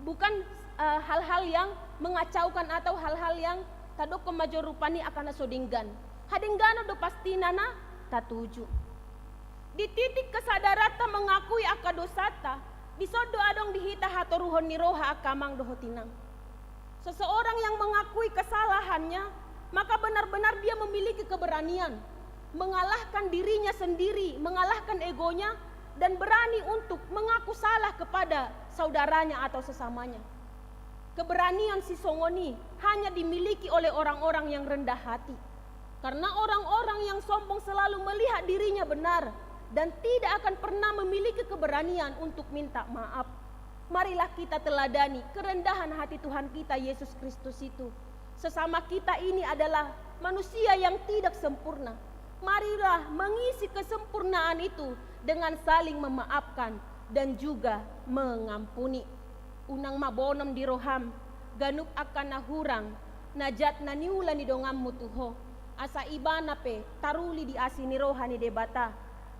Bukan, eh, hal-hal yang mengacaukan atau hal-hal yang tadokkon ma jo rupani angka na so denggan. Hadengganon do pastina na tatuju. Di titik kesadaranta mengakui angka dosanta, dison do adong di hita hatoruhon ni roha angka amang dohot inang. Seseorang yang mengakui kesalahannya, maka benar-benar dia memiliki keberanian mengalahkan dirinya sendiri, mengalahkan egonya, dan berani untuk mengaku salah kepada saudaranya atau sesamanya. Keberanian sisongon i hanya dimiliki oleh orang-orang yang rendah hati. Karena orang-orang yang sombong selalu melihat dirinya benar dan tidak akan pernah memiliki keberanian untuk minta maaf. Marilah kita teladani kerendahan hati Tuhan kita, Yesus Kristus itu. Sesama kita ini adalah manusia yang tidak sempurna. Marilah mengisi kesempurnaan itu dengan saling memaafkan dan juga mengampuni. Unang ma bonom di roham ganup angka na hurang, na jat na niula ni donganmu tu ho, asa ibana pe taruli di asi ni roha ni Debata.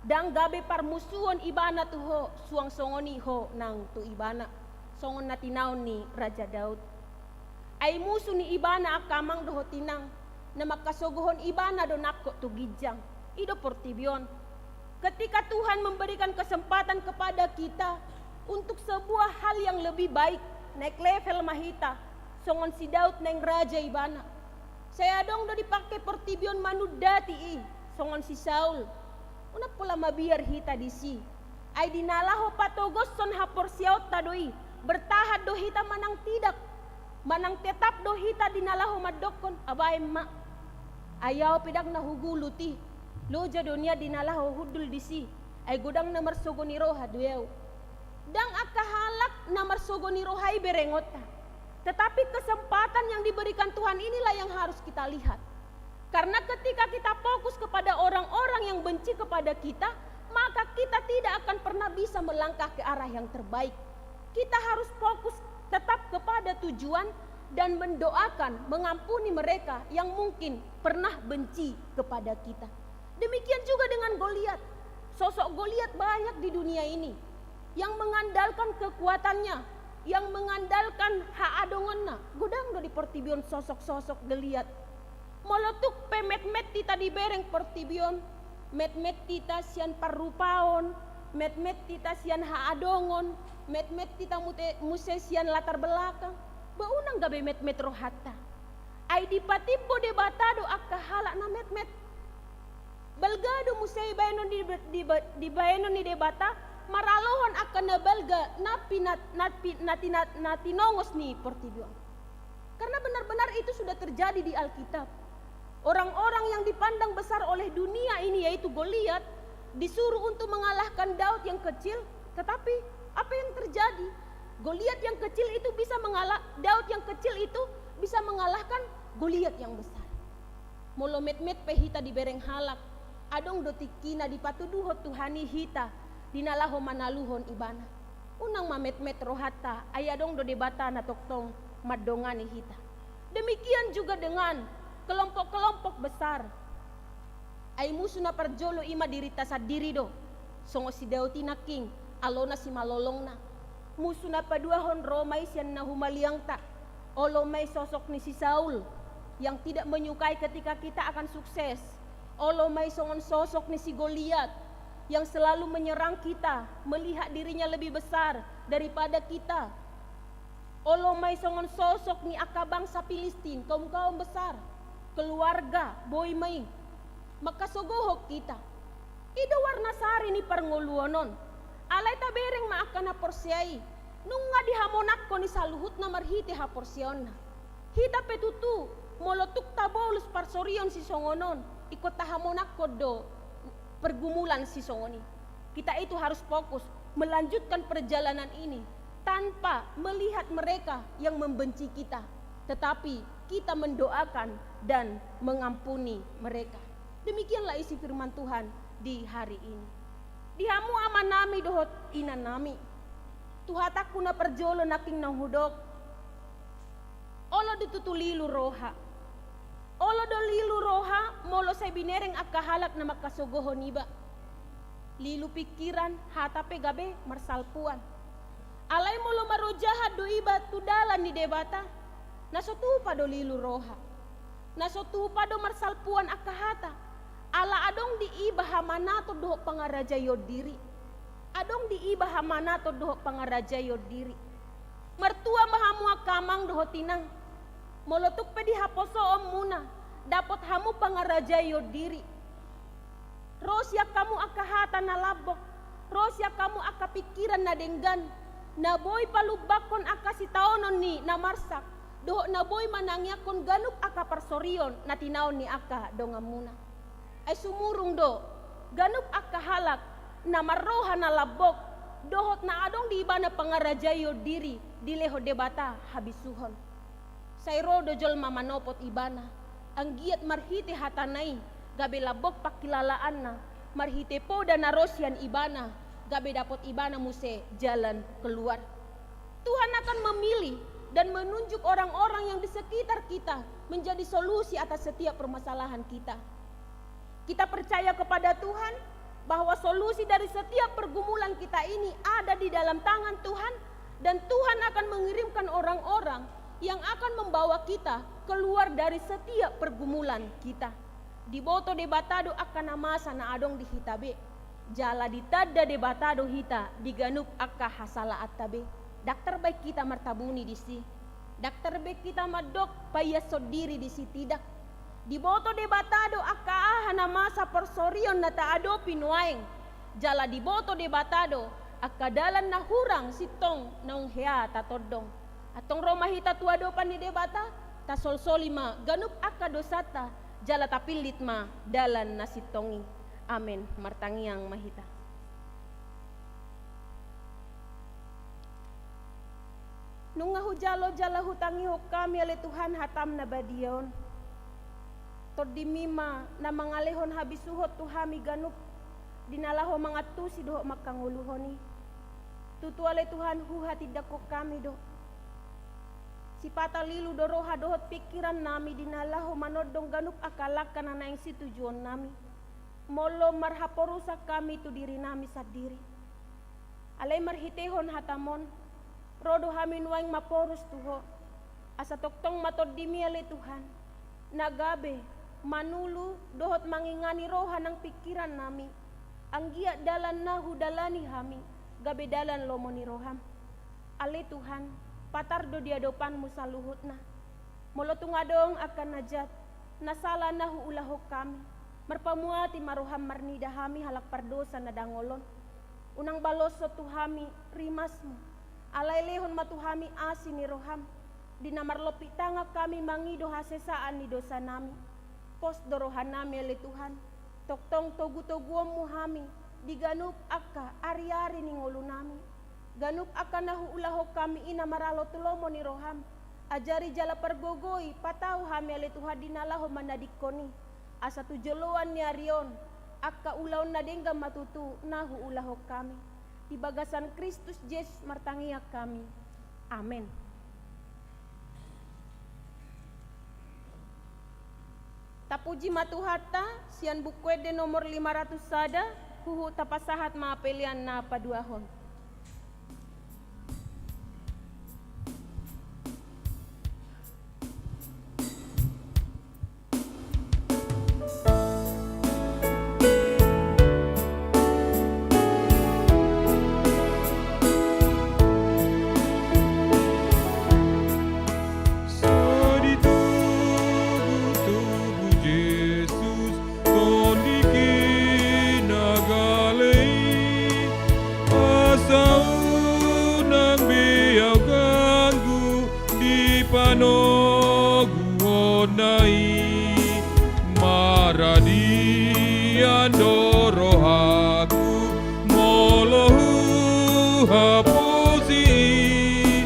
Ndang gabe parmusuon ibana tu ho, suang songon i ho nang tu ibana, songon na tinaon ni Raja Daud. Ai musu ni ibana angka amang dohot inang, na mangkasogohon ibana do nangkok tu ginjang, i do portibi on. Ketika Tuhan memberikan kesempatan kepada kita untuk sebuah hal yang lebih baik, naik level ma hita, songon si Daud naeng raja ibana. Sai adong do dipake portibi on manundati i, songon si Saul. Unang pola mabiar hita disi. Ai di na laho patogoshon haporseaonta do i, bertahan do hita manang tidak. Manang tetap do hita di na laho mandokkon, "Abaen ma. Ai ahu pe ndang na hugulut i. Loja do nian di na laho hundul disi. Ai godang na marsogo ni roha do ahu." Ndang angka halak na marsogo ni roha i berengonta. Tetapi kesempatan yang diberikan Tuhan inilah yang harus kita lihat. Karena ketika kita fokus kepada orang-orang yang benci kepada kita, maka kita tidak akan pernah bisa melangkah ke arah yang terbaik. Kita harus fokus tetap kepada tujuan dan mendoakan, mengampuni mereka yang mungkin pernah benci kepada kita. Demikian juga dengan Goliat. Sosok Goliat banyak di dunia ini yang mengandalkan kekuatannya, yang mengandalkan haadongonna. Godang do di portibi on sosok-sosok Goliat. Molo tung pe metmet hita dibereng portibi on, metmet hita sian parrupaon, metmet hita sian haadongon, metmet hita mute-, muse sian latar belakang, ba unang gabe metmet rohanta. Ai dipatimbo Debata do angka halak na metmet. Balga do muse dibaenon di, di, dibaenon ni Debata maralohon angka na balga na pi-, na, na pi-, na tina-, na tinongos ni portibi on. Karena benar-benar itu sudah terjadi di Alkitab. Orang-orang yang dipandang besar oleh dunia ini, yaitu Goliat, disuruh untuk mengalahkan Daud yang kecil, tetapi apa yang terjadi? Goliat yang kecil itu bisa mengalah-, Daud yang kecil itu bisa mengalahkan Goliat yang besar. Molo metmet pe hita dibereng halak, adong do tingkina dipatuduhon Tuhan i hita di na laho manaluhon Ibana. Unang ma metmet rohanta, ai adong do Debata na tongtong mandongani hita. Demikian juga dengan kelompok-kelompok besar. Ai musu na parjolo i ma dirinta sandiri do. Songon si Daud i nangkin, alona simalolongna. Musu na paduahon ro ma i sian na humaliangta. Olo ma i sosok ni si Saul yang tidak menyukai ketika kita akan sukses. Olo ma i songon sosok ni si Goliat yang selalu menyerang kita, melihat dirinya lebih besar daripada kita. Olo ma i songon sosok ni angka bangsa Pilistin, kaum-kaum besar, keluarga, boi ma i. Mangkasogohon hita. I do warna sari ni parngoluon on. Alai tabereng ma angka na porsea i. Nunga dihamonangkon i saluhutna marhite haporseaonna. Hita pe tutu, molo tung tabolus parsorion sisongon on, ingkon tahamonangkon do pergumulan sisongon i. Kita itu harus fokus melanjutkan perjalanan ini tanpa melihat mereka yang membenci kita, tetapi kita mendoakan dan mengampuni mereka. Demikianlah isi firman Tuhan di hari ini. Di hamu amanami dohot inanami, tu hatangku na parjolo nangkin na hudok, olo do tutu lilu roha. Olo do lilu roha molo sai binereng angka halak na mangkasogohon iba. Lilu pingkiran, hata pe gabe marsalpuan. Alai molo marojahan do iba tu dalan ni Debata, na so tupa do lilu roha. Na so tupa do marsalpuan angka hata. Ala adong di iba hamanaton dohot pangarajaion diri. Adong di iba hamanaton dohot pangarajaion diri. Martua ma hamu angka amang dohot inang. Molo tung pe di haposoonmuna, dapot hamu pangarajaion diri. Ro sian hamu angka hata na lambok, ro sian hamu angka pingkiran na denggan, na boi palumbangkon angka sitaonon ni na marsak, dohot na boi manangiangkon ganup angka parsorion na tinaon ni angka donganmuna. Ai sumurung do, ganup angka halak na marroha na lambok, dohot na adong di ibana pangarajaion diri, dilehon Debata habisuhon. Sai ro do jolma manopot ibana, anggiat marhite hatana i, gabe lambok pangkilalaanna, marhite poda na ro sian ibana, gabe dapot ibana muse jalan keluar. Tuhan akan memilih dan menunjuk orang-orang yang di sekitar kita menjadi solusi atas setiap permasalahan kita. Kita percaya kepada Tuhan bahwa solusi dari setiap pergumulan kita ini ada di dalam tangan Tuhan, dan Tuhan akan mengirimkan orang-orang yang akan membawa kita keluar dari setiap pergumulan kita. Diboto Debata do angka na masa na adong di hita be. Jala ditanda Debata do hita di ganup angka hasalaanta be. Ndang tarbaen hita martabuni disi. Ndang tarbaen hita mandok paiashon diri disi, tidak. Diboto Debata do angka aha na masa parsorion na taadopi nuaeng. Jala diboto Debata do angka dalan na hurang sintong naung hea tatondong. Antong ro ma hita tu adopan ni Debata, tasolsoli ma ganup angka dosanta, jala tapillit ma dalan na sintong i. Amen. Martangiang ma hita. Nunga hujalo jala hutangihon hami ale Tuhan hatam na badia on. Tondimi ma na mangalehon habisuhon tu hami ganup, di na laho mangantusi dohot mangkangoluhon i. Tutu ale Tuhan huhatindangkon hami do. Sipata lilu do roha dohot pingkiran nami di na laho manondong ganup angka langka na naeng situjuon nami. Molo marhaporusan hami tu diri nami sandiri. Alai marhitehon hatam on, ro do hami nuaeng maporus tu Ho. Asa tongtong ma Tondimi ale Tuhan, na gabe, manulu, dohot mangingani roha nang pingkiran nami. Anggiat dalan na hudalani hami, gabe dalan lomo ni roham. Ale Tuhan, patar do di adopanmu saluhutna. Molo tung adong angka na jat, na sala na huulahon hami, marpamuati ma roham marnida hami halak pardosa na dangol on. Unang baloshon tu hami rimasmu, alai lehon ma tu hami asi ni roham, di na marlompit tangan hami mangido hasesaan ni dosa nami. Pos do roha nami ale Tuhan, tongtong togutoguonmu hami, di ganup angka ariari ni ngolu nami. Ganup angka na huulahon hami i na maralo tu lomo ni roham. Ajari jala pargogoi, patau hami ale Tuhan di na laho manadingkon i. Asa tu joloan ni ari on, angka ulaon na denggan ma tutu na huulahon hami. Di bagasan Kristus Jesus martangiang hami. Amen. Tapuji ma Tuhanta, sian Buku Ende nomor lima ratus sada, huhut tapasahat ma pelean na paduahon. Sai ditogutogu Jesus Tondi kinagale i, asa unang be ahu ganggu di panoguonna i. Maradian do rohangku molo huhaposi i,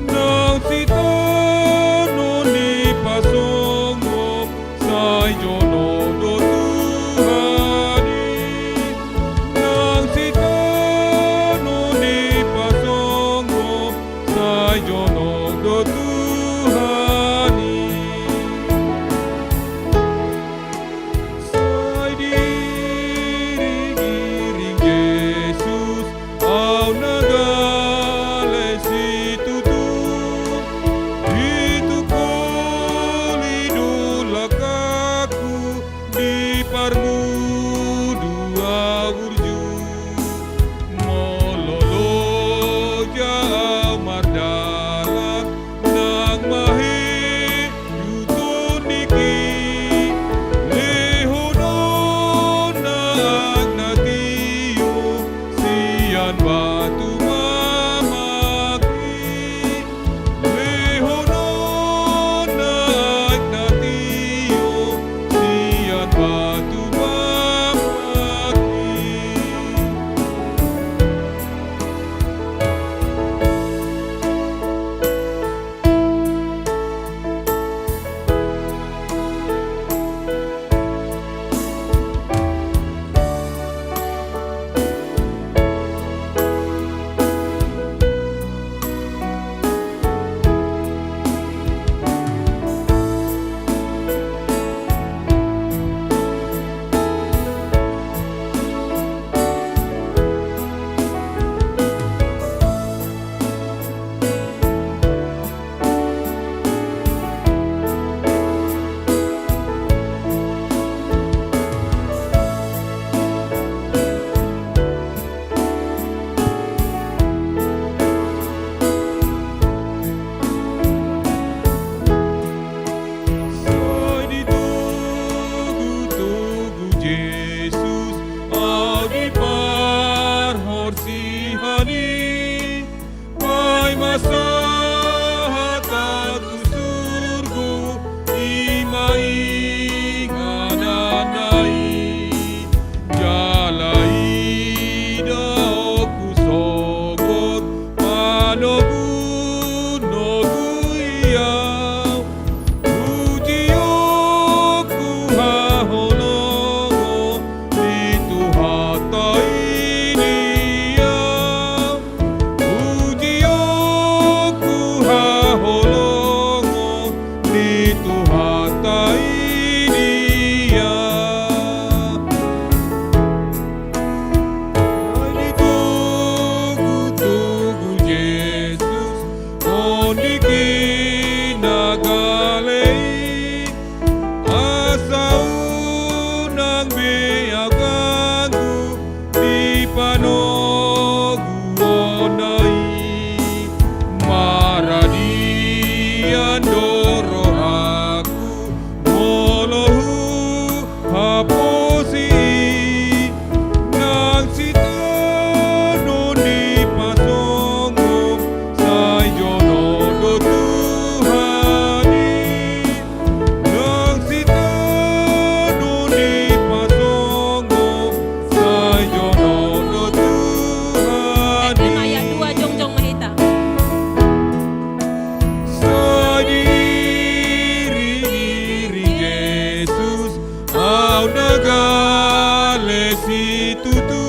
nang sitaonon dipasongop sai jonok do Tuhan i. Nang sitaonon dipasongop sai jonok do Tuhan i. Sai diiringiring Jesus ahu na ga Andorang rohangku molo huhaposi i, nang sitaonon dipasonggop, sai jonok do Tuhan i. Nang sitaonon dipasonggop, sai jonok do Tuhan i. Ayat dua, jongjong ma hita. Sai diiring-iring Jesus, au na gale situtu,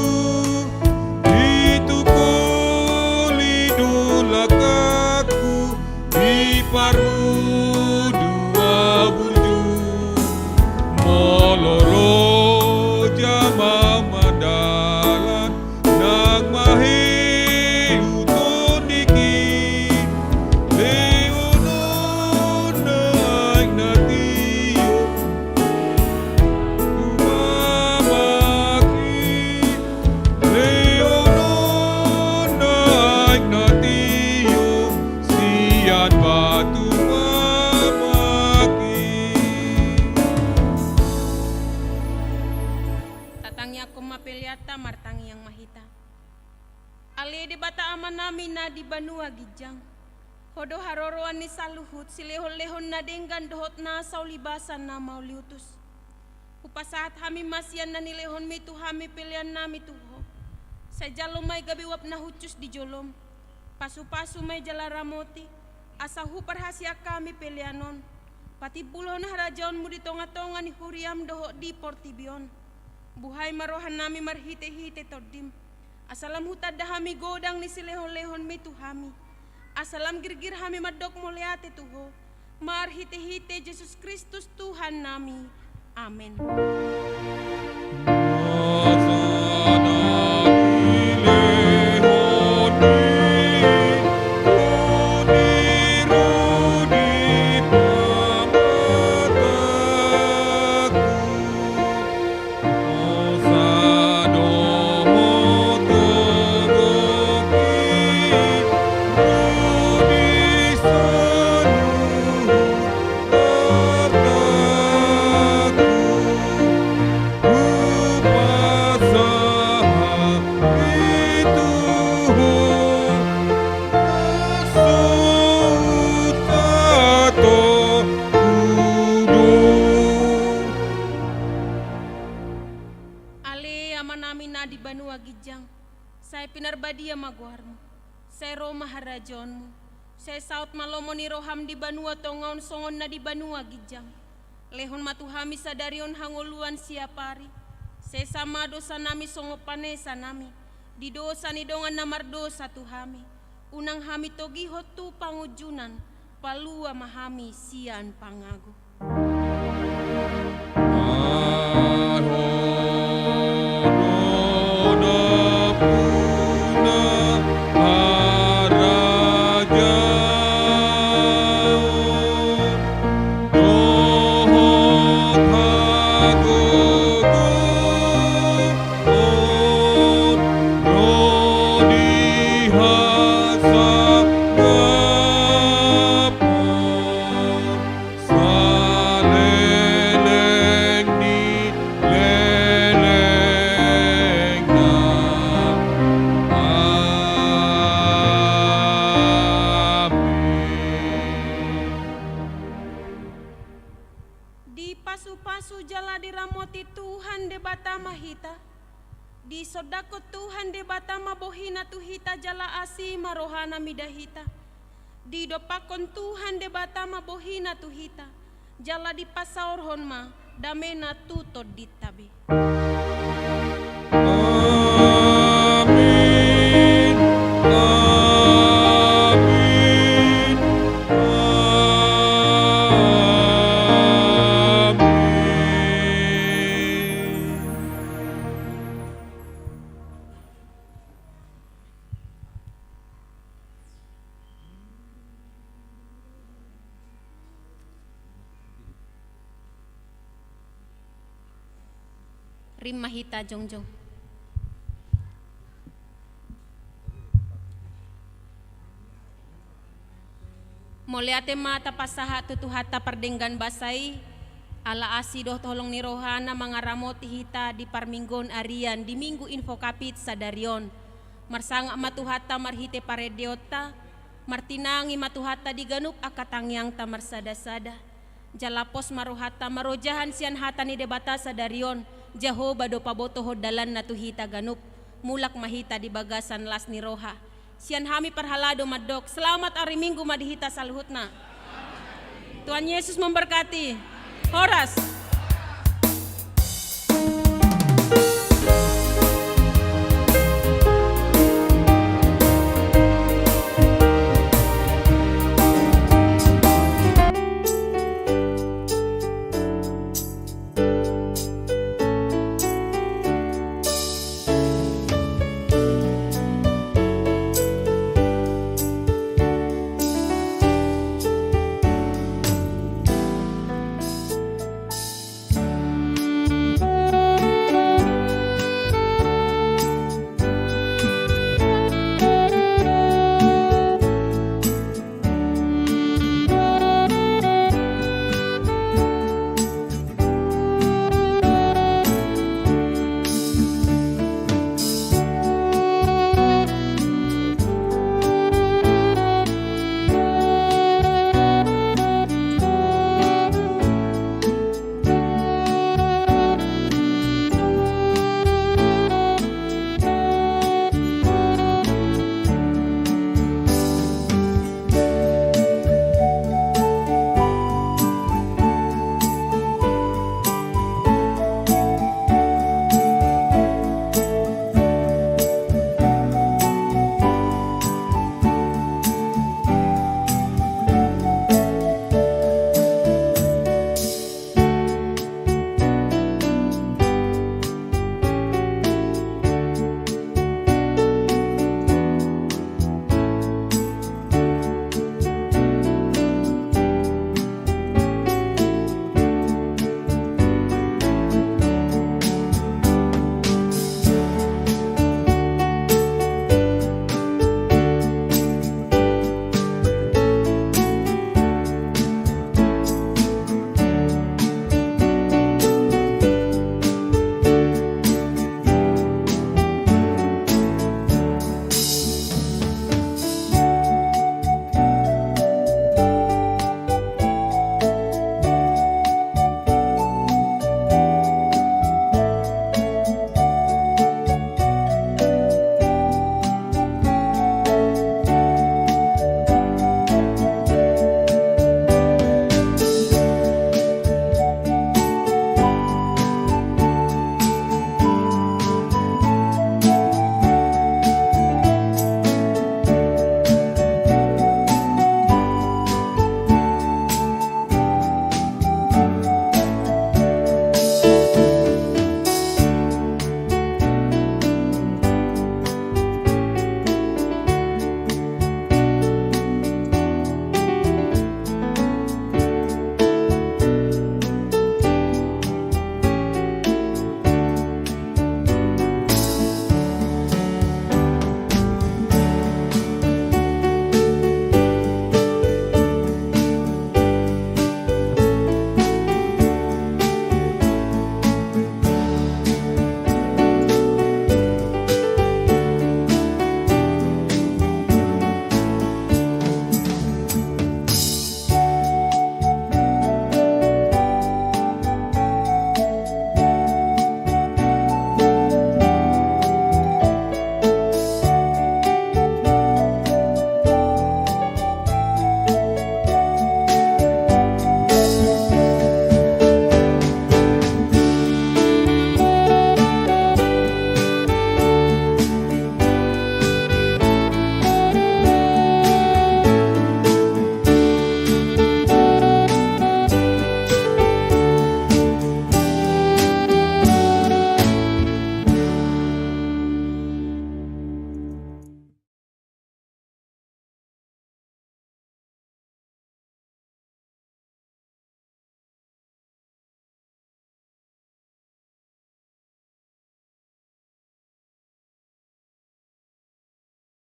ditungkoli do langkangku di parmuduon burju. Molo ro jama mandalan, nang mahelu tondingki, lehonon na aek na tio tu Amak i, lehonon na aek na tio sian batu Amak i. Tatangiangkon ma peleanta, martangiang ma hita. Ale Debata Amanami na di banua ginjang, Ho do haroroan ni saluhut silehon-lehon na denggan dohot nasa ulibasan na mauliutus. Hupasahat hami ma sian na nilehonMi tu hami peleannami tu Ho. Sai jalo ma i gabe uap na hushus di joloM. Pasu-pasu ma i jala ramoti, asa huparhaseang hami pelean on patimbulhon harajaonMu di tonga-tonga ni huriaM dohot di portibi on. Buhai ma rohanami marhite-hite TondiM, asa lam hutanda hami godang ni silehon-lehonMi tu hami, asa lam girgir hami mandok mauliate tu Ho, marhite-hite Jesus Kristus Tuhannami. Amen. Ale Amanami na di banua ginjang, sai pinarbadia ma goarMu. Sai ro ma harajaonMu. Sai saut ma lomo ni rohaM di banua tonga on songon na di banua ginjang. Lehon ma tu hami sadari on hangoluan siapari. Sesa ma dosanami songon panesanami di dosa ni dongan na mardosa tu hami. Unang hami togihon tu pangunjunan, palua ma hami sian pangago. Saleleng ni lelengna. Amen. Dipasu-pasu jala diramoti Tuhan Debata ma hita. Disondangkon Tuhan Debata ma bohina tu hita jala asi ma rohana mida hita. Didompakkon Tuhan Debata ma bohina tu hita, jala dipasaorhon ma damena tu tondinta be. Amin, amin, amin. Rima hita jongjong. Mauliate ma tapasahat tu Tuhanta pardenggan basa i, ala asi dohot holong ni rohana mangaramoti hita di parmingguon arian di Minggu Invocavit sadari on. Marsangap ma Tuhanta marhite parendeonta, martinangi ma Tuhanta di ganup angka tangiangta marsada-sada. Jala pos ma rohanta marojahan sian hata ni Debata sadari on, Jahowa do pabotohon dalanna tu hita ganup, mulak ma hita di bagasan las ni roha. Sian hami parhalado mandok, selamat ari Minggu ma di hita saluhutna. Tuhan Yesus memberkati. Horas.